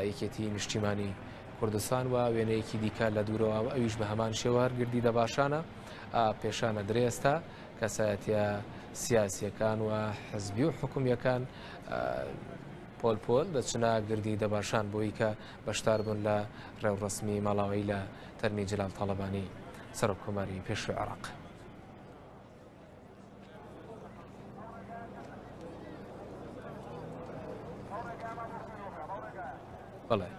یەکێتی نیشتیمانی کوردستان و وێنەیەکی دیکە لە دوورەوە ئەویش بە هەمان شێوە هەر گردی دەباشانە پێشانە درێستا کەسایەتیە سیاسیەکان و حزبی و حکومیەکان پۆل پۆل دەچنە گردی دەباشان بۆی کە بەشدار بوون لە ڕێوڕەسمی ماڵاوایی لە تەرمی جەلال تاڵەبانی سەرۆک کۆماری پێشووی عێراق. بەڵێ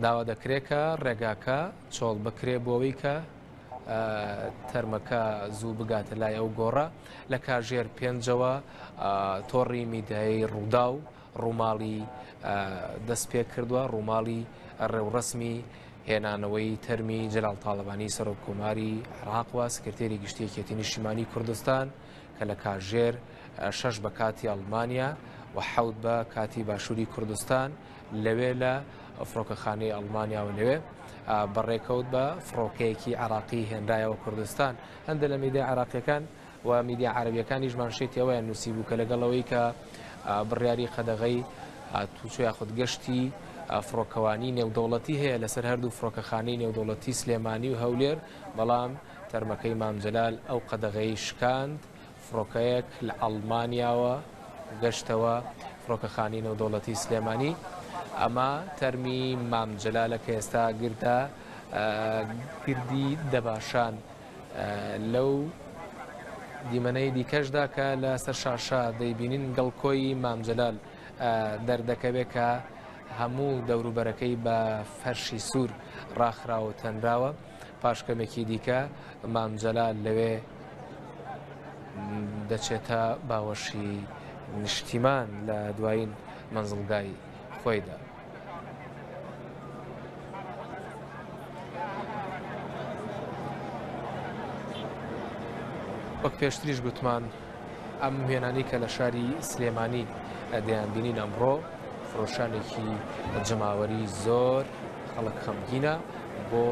داوا دەکرێت کە ڕێگاکە چۆڵ بکرێ بۆەوەی کە تەرمەکە زوو بگاتە لای ئەو گۆڕە. لە کاژێر پێنجەوە تۆڕی میدیایی ڕووداو ڕووماڵی دەست پێ کردووە، ڕووماڵی ڕێوڕەسمی هێنانەوەی تەرمی جەلال تاڵەبانی سەرۆک کۆماری عێراق و سکرتێری گشتی یەکێتی نیشتیمانی کوردستان کە لە کاژێر شەش بە کاتی ئەڵمانیا و حەوت بە کاتی باشووری کوردستان لەوێ لە فڕۆکەخانەی ئەڵمانیاوە لەوێ بەڕێکەوت بە فڕۆکەیەکی عێراقی هێنرایەوە کوردستان. هەندێک لە میدیا عێراقیەکان و میدیا عەرەبیەکانیش مانشێتی ئەوەیان نووسیبوو کە لەگەڵ ئەوەی کە بڕیاری قەدەغەی هاتوچۆ یاخود گەشتی فڕۆکەوانی نێودەوڵەتی هەیە لەسەر هەردوو فڕۆکەخانەی نێودەوڵەتی سلێمانی و هەولێر، بەڵام تەرمەکەی مام جەلال ئەو قەدەغەی شکاند، فڕۆکەیەک لە ئەڵمانیاوە گەشتەوە فڕۆکەخانەی نێودەوڵەتی سلێمانی. ئەمە تەرمی مام جەلالە کە ئێستا گردە گردی دەباشان. لەو دیمەنەی دیکەشدا کە لەسەر شاشە دەیبینین گەڵکۆی مام جەلال دەردەکەوێت کە هەموو دەوروبەرەکەی بە فەرشی سوور ڕاخراوە و تەنراوە. پاش کەمێکی دیکە مام جەلال لەوێ دەچێتە باوەشی نیشتیمان لە دوایین مەنزڵگای خۆیدا. وەک پێشتریش گوتمان ئەم وێنانەی کە لە شاری سلێمانی دەیانبینین ئەمڕۆ فرۆشانێکی جەماوەری زۆر خەڵک خەمگینە بۆ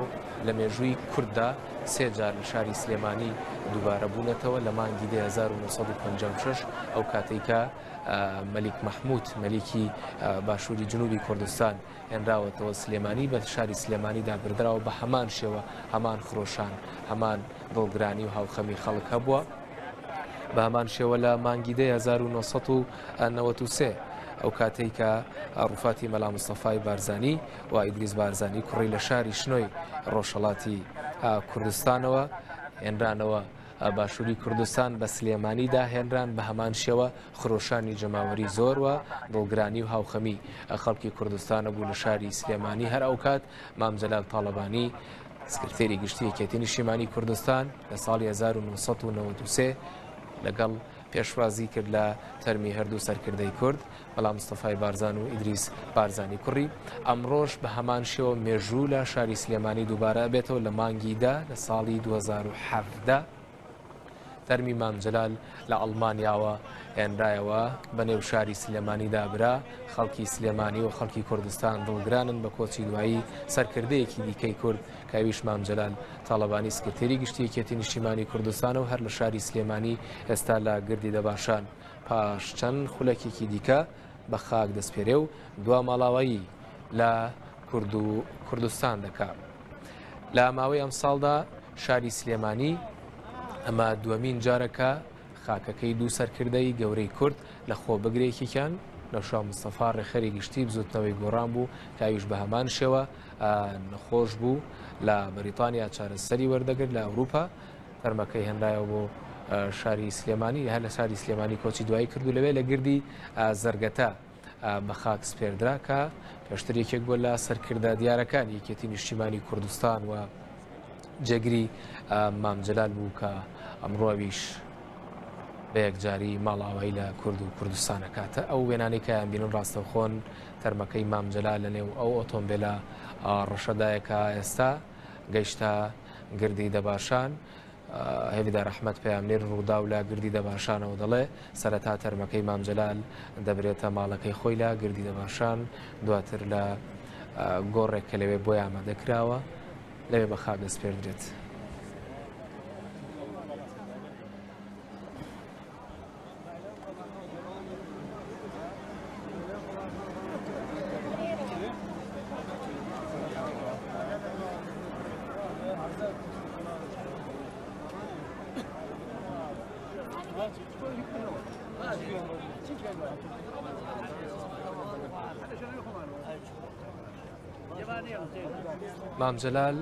لە مێژووی کورددا سێ جار لە شاری سلێمانی دووبارە بوونەتەوە لە مانگی 1956 ئەو کاتێک کە مەلیک مەحمود مەلیکی باشووری جنوبی کوردستان هێنراوەتەوە سلێمانی بە شاری سلێمانیدا بردراوە بە هەمان شێوە هەمان خرۆشان هەمان دڵگرانی و هاوخەمی خەڵک هەبووە بە هەمان شێوە لە مانگی دە 1993 ئەو کاتێک کە ڕوفاتی مەلا مستەفای بارزانی و ئیدریس بارزانی کوڕی لە شاری شنۆی ڕۆژهەڵاتی کوردستانەوە هێنرانەوە باشووری کوردستان بە سلێمانیدا هێنران بە هەمان شێوە خرۆشانی جەماوەری زۆر و دڵگرانی و هاوخەمی خەڵکی کوردستانە بوو لە شاری سلێمانی هەر ئەوکات مام جەلال تاڵەبانی. سکرتێری گشتی یەکێتی نیشتیمانی کوردستان لە ساڵی 1993 لەگەڵ پێشوازی کرد لە تەرمی هەردوو سەرکردەی کورد مەلا مستەفای بارزان و ئیدریس بارزانی کوڕی. ئەمڕۆش بە هەمان شێوە مێژوو لە شاری سلێمانی دووبارە ئەبێتەوە لە مانگی دە لە ساڵی 2017 تەرمی مام جەلال لە ئەڵمانیاوە هێنرایەوە بە نێو شاری سلێمانیدا برا، خەڵکی سلێمانی و خەڵکی کوردستان دڵگرانن بە کۆچی دوایی سەرکردەیەکی دیکەی کورد کە ئەویش مام جەلال تاڵەبانی سکرتێری گشتی یەکێتی نیشتیمانی کوردستانە و هەر لە شاری سلێمانی ئێستا لە گردی دەباشان پاش چەند خولەکێکی دیکە بە خاک دەسپێرێ و دوا ماڵاوایی لە کورد و کوردستان دەکا. لە ماوەی ئەمساڵدا شاری سلێمانی ئەمە دووەمین جارە کە خاکەکەی دوو سەرکردەی گەورەی کورد لە خۆ بگرێ یەکێکیان نەوشا مستەفا ڕێکخەری گشتی بزوتنەوەی گۆڕان بوو کە ئەویش بە هەمان شێوە نەخۆش بوو لە بەریتانیا چارەسەری وەردەگرت لە ئەوروپا تەرمەکەی هێنرایەوە بۆ شاری سلێمانی هەر لە شاری سلێمانی کۆچی دوایی کرد و لەوێ لە گردی زەرگەتە بە خاک سپێردرا کە پێشتر یەکێک بووە لە سەرکردە دیارەکانی یەکێتی نیشتیمانی کوردستان و جێگری مام جەلال بوو کە ئەمڕۆ ئەویش بە یەکجاری ماڵئاوایی لە کورد و کوردستان ئەکاتە ئەو وێنانەی کە ئەیانبینن ڕاستەوخۆن تەرمەکەی مام جەلال لە نێو ئەو ئۆتۆمبێلە ڕەشەدایە کە ئێستا گەیشتە گردی دەباشان. هێڤیدار ئەحمەد پەیامنێر رووداو لە گردی دەباشانەوە دەڵێ، سەرەتا تەرمەکەی مام جەلال دەبرێتە ماڵەکەی خۆی لە گردی دەباشان، دواتر لە گۆڕێک کە لەوێ بۆی ئامادە کراوە، لەوێ بە خاک دەسپێردرێت. مام جەلال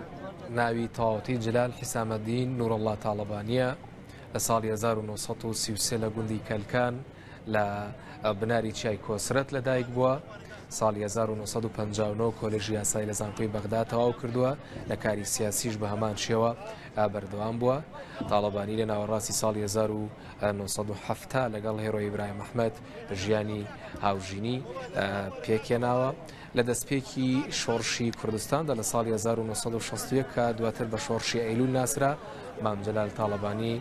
ناوی تەواوەتی جەلال حیسامەدین نورەڵڵا تاڵەبانییە، لە ساڵی 1933 لە گوندی کەلکان لە بناری چیای کۆسرەت لەدایک بووە. ساڵی 1959 کۆلێژی یاسای لە زانکۆی بەغدا تەواو کردووە، لە کاری سیاسیش بە هەمان شێوە بەردەوام بووە. تاڵەبانی لە ناوەڕاستی ساڵی 1970 لەگەڵ هێرۆ ئیبراهیم ئەحمەد ژیانی هاوژینی پێکهێناوە. لە دەستپێکی شۆڕشی کوردستاندا لە ساڵی 1961 کە دواتر بە شۆڕشی ئەیلول ناسرا، مام جەلال تاڵەبانی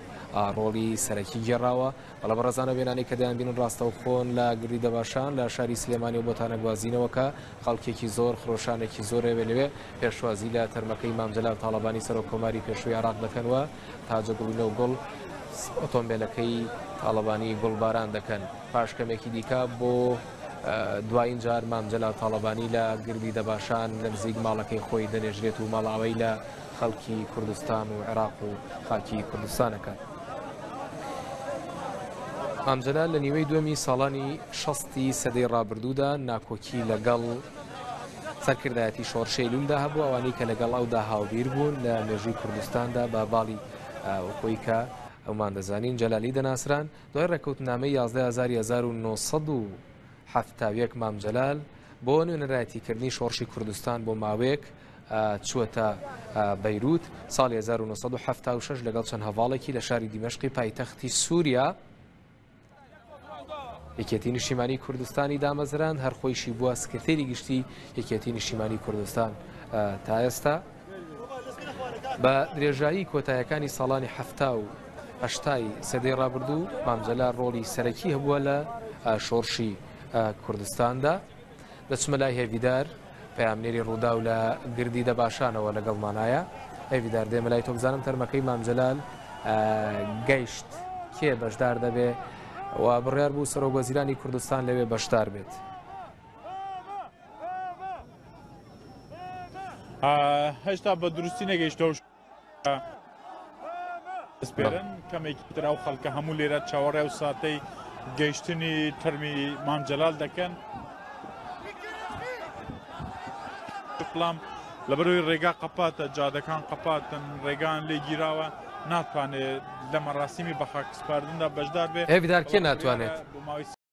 ڕۆڵی سەرەکی گێڕاوە. بەڵێ بەڕێزان ئەو وێنانەی کە دەیانبینن ڕاستەوخۆن لە گردی دەباشان لە شاری سلێمانی و بۆتان ئەگوازینەوە کە خەڵکێکی زۆر خرۆشانێکی زۆر ئەوێ لەوێ پێشوازی لە تەرمەکەی مام جەلال تاڵەبانی سەرۆک کۆماری پێشووی عێراق دەکەن و تاجەگوڵینە و گوڵ ئۆتۆمبێلەکەی تاڵەبانی گوڵباران دەکەن. پاش کەمێکی دیکە بۆ دوایین جار مام جەلال تاڵەبانی لە گردی دەباشان لە نزیک ماڵەکەی خۆی دەنێژرێت و ماڵئاوایی لە خەڵکی کوردستان و عێراق و خاکی کوردستان ئەکات. مام جەلال لە نیوەی دووەمی ساڵانی شەستی سەدەی ڕابردوودا ناکۆکی لەگەڵ سەرکردایەتی شۆڕشی ئەیلولدا هەبوو، ئەوانەی کە لەگەڵ ئەودا هاوبیر بوون لە مێژووی کوردستاندا بە باڵی خۆی کە ئەومان دەزانین جەلالی دەناسران. دوای ڕێککەوتنامەی 11 ئازاری 1971 مام جەلال بۆ نوێنەرایەتیکردنی شۆڕشی کوردستان بۆ ماوەیەک چووەتە بەیروت، ساڵی 1976 لەگەڵ چەند هەڤاڵێکی لە شاری دیمەشقی پایتەختی سووریا یەکێتی نیشتیمانی کوردستانی دامەزراند، هەر خۆیشی بووە سکرتێری گشتی یەکێتی نیشتیمانی کوردستان تا ئێستا. بە درێژایی کۆتایەکانی ساڵانی حەفتا و هەشتای سەدەی ڕابردوو مام جەلال ڕۆڵی سەرەکی هەبووە لە شۆڕشی کوردستاندا. دەچمە لای هێڤیدار پەیامنێری ڕووداو لە گردی دەباشانەوە لەگەڵمانایە. هێڤیدار دێمە لای تۆ بزانم تەرمەکەی مام جەلال گەیشت کێ بەشدار دەبێ و بڕیار بوو سەرۆک وەزیرانی کوردستان لەوێ بەشدار بێت. هێشتا بە دروستی نەگەیشتەوە سپێرن کەمێکی تر ئەو خەڵکە هەموو لێرە چاوەڕێ و ساتەی گەیشتنی تەرمی مام جەلال دەکەن. بەڵام لەبەرەوەی ڕێگا قەپاتە جادەکان قەپاتن ڕێگان لێ گیراوە ناتوانێت لە مەراسیمی بەخاکسپاردندا بەشدار بێ. هێڤیدار کێ ناتوانێت؟ بۆ ماوەی.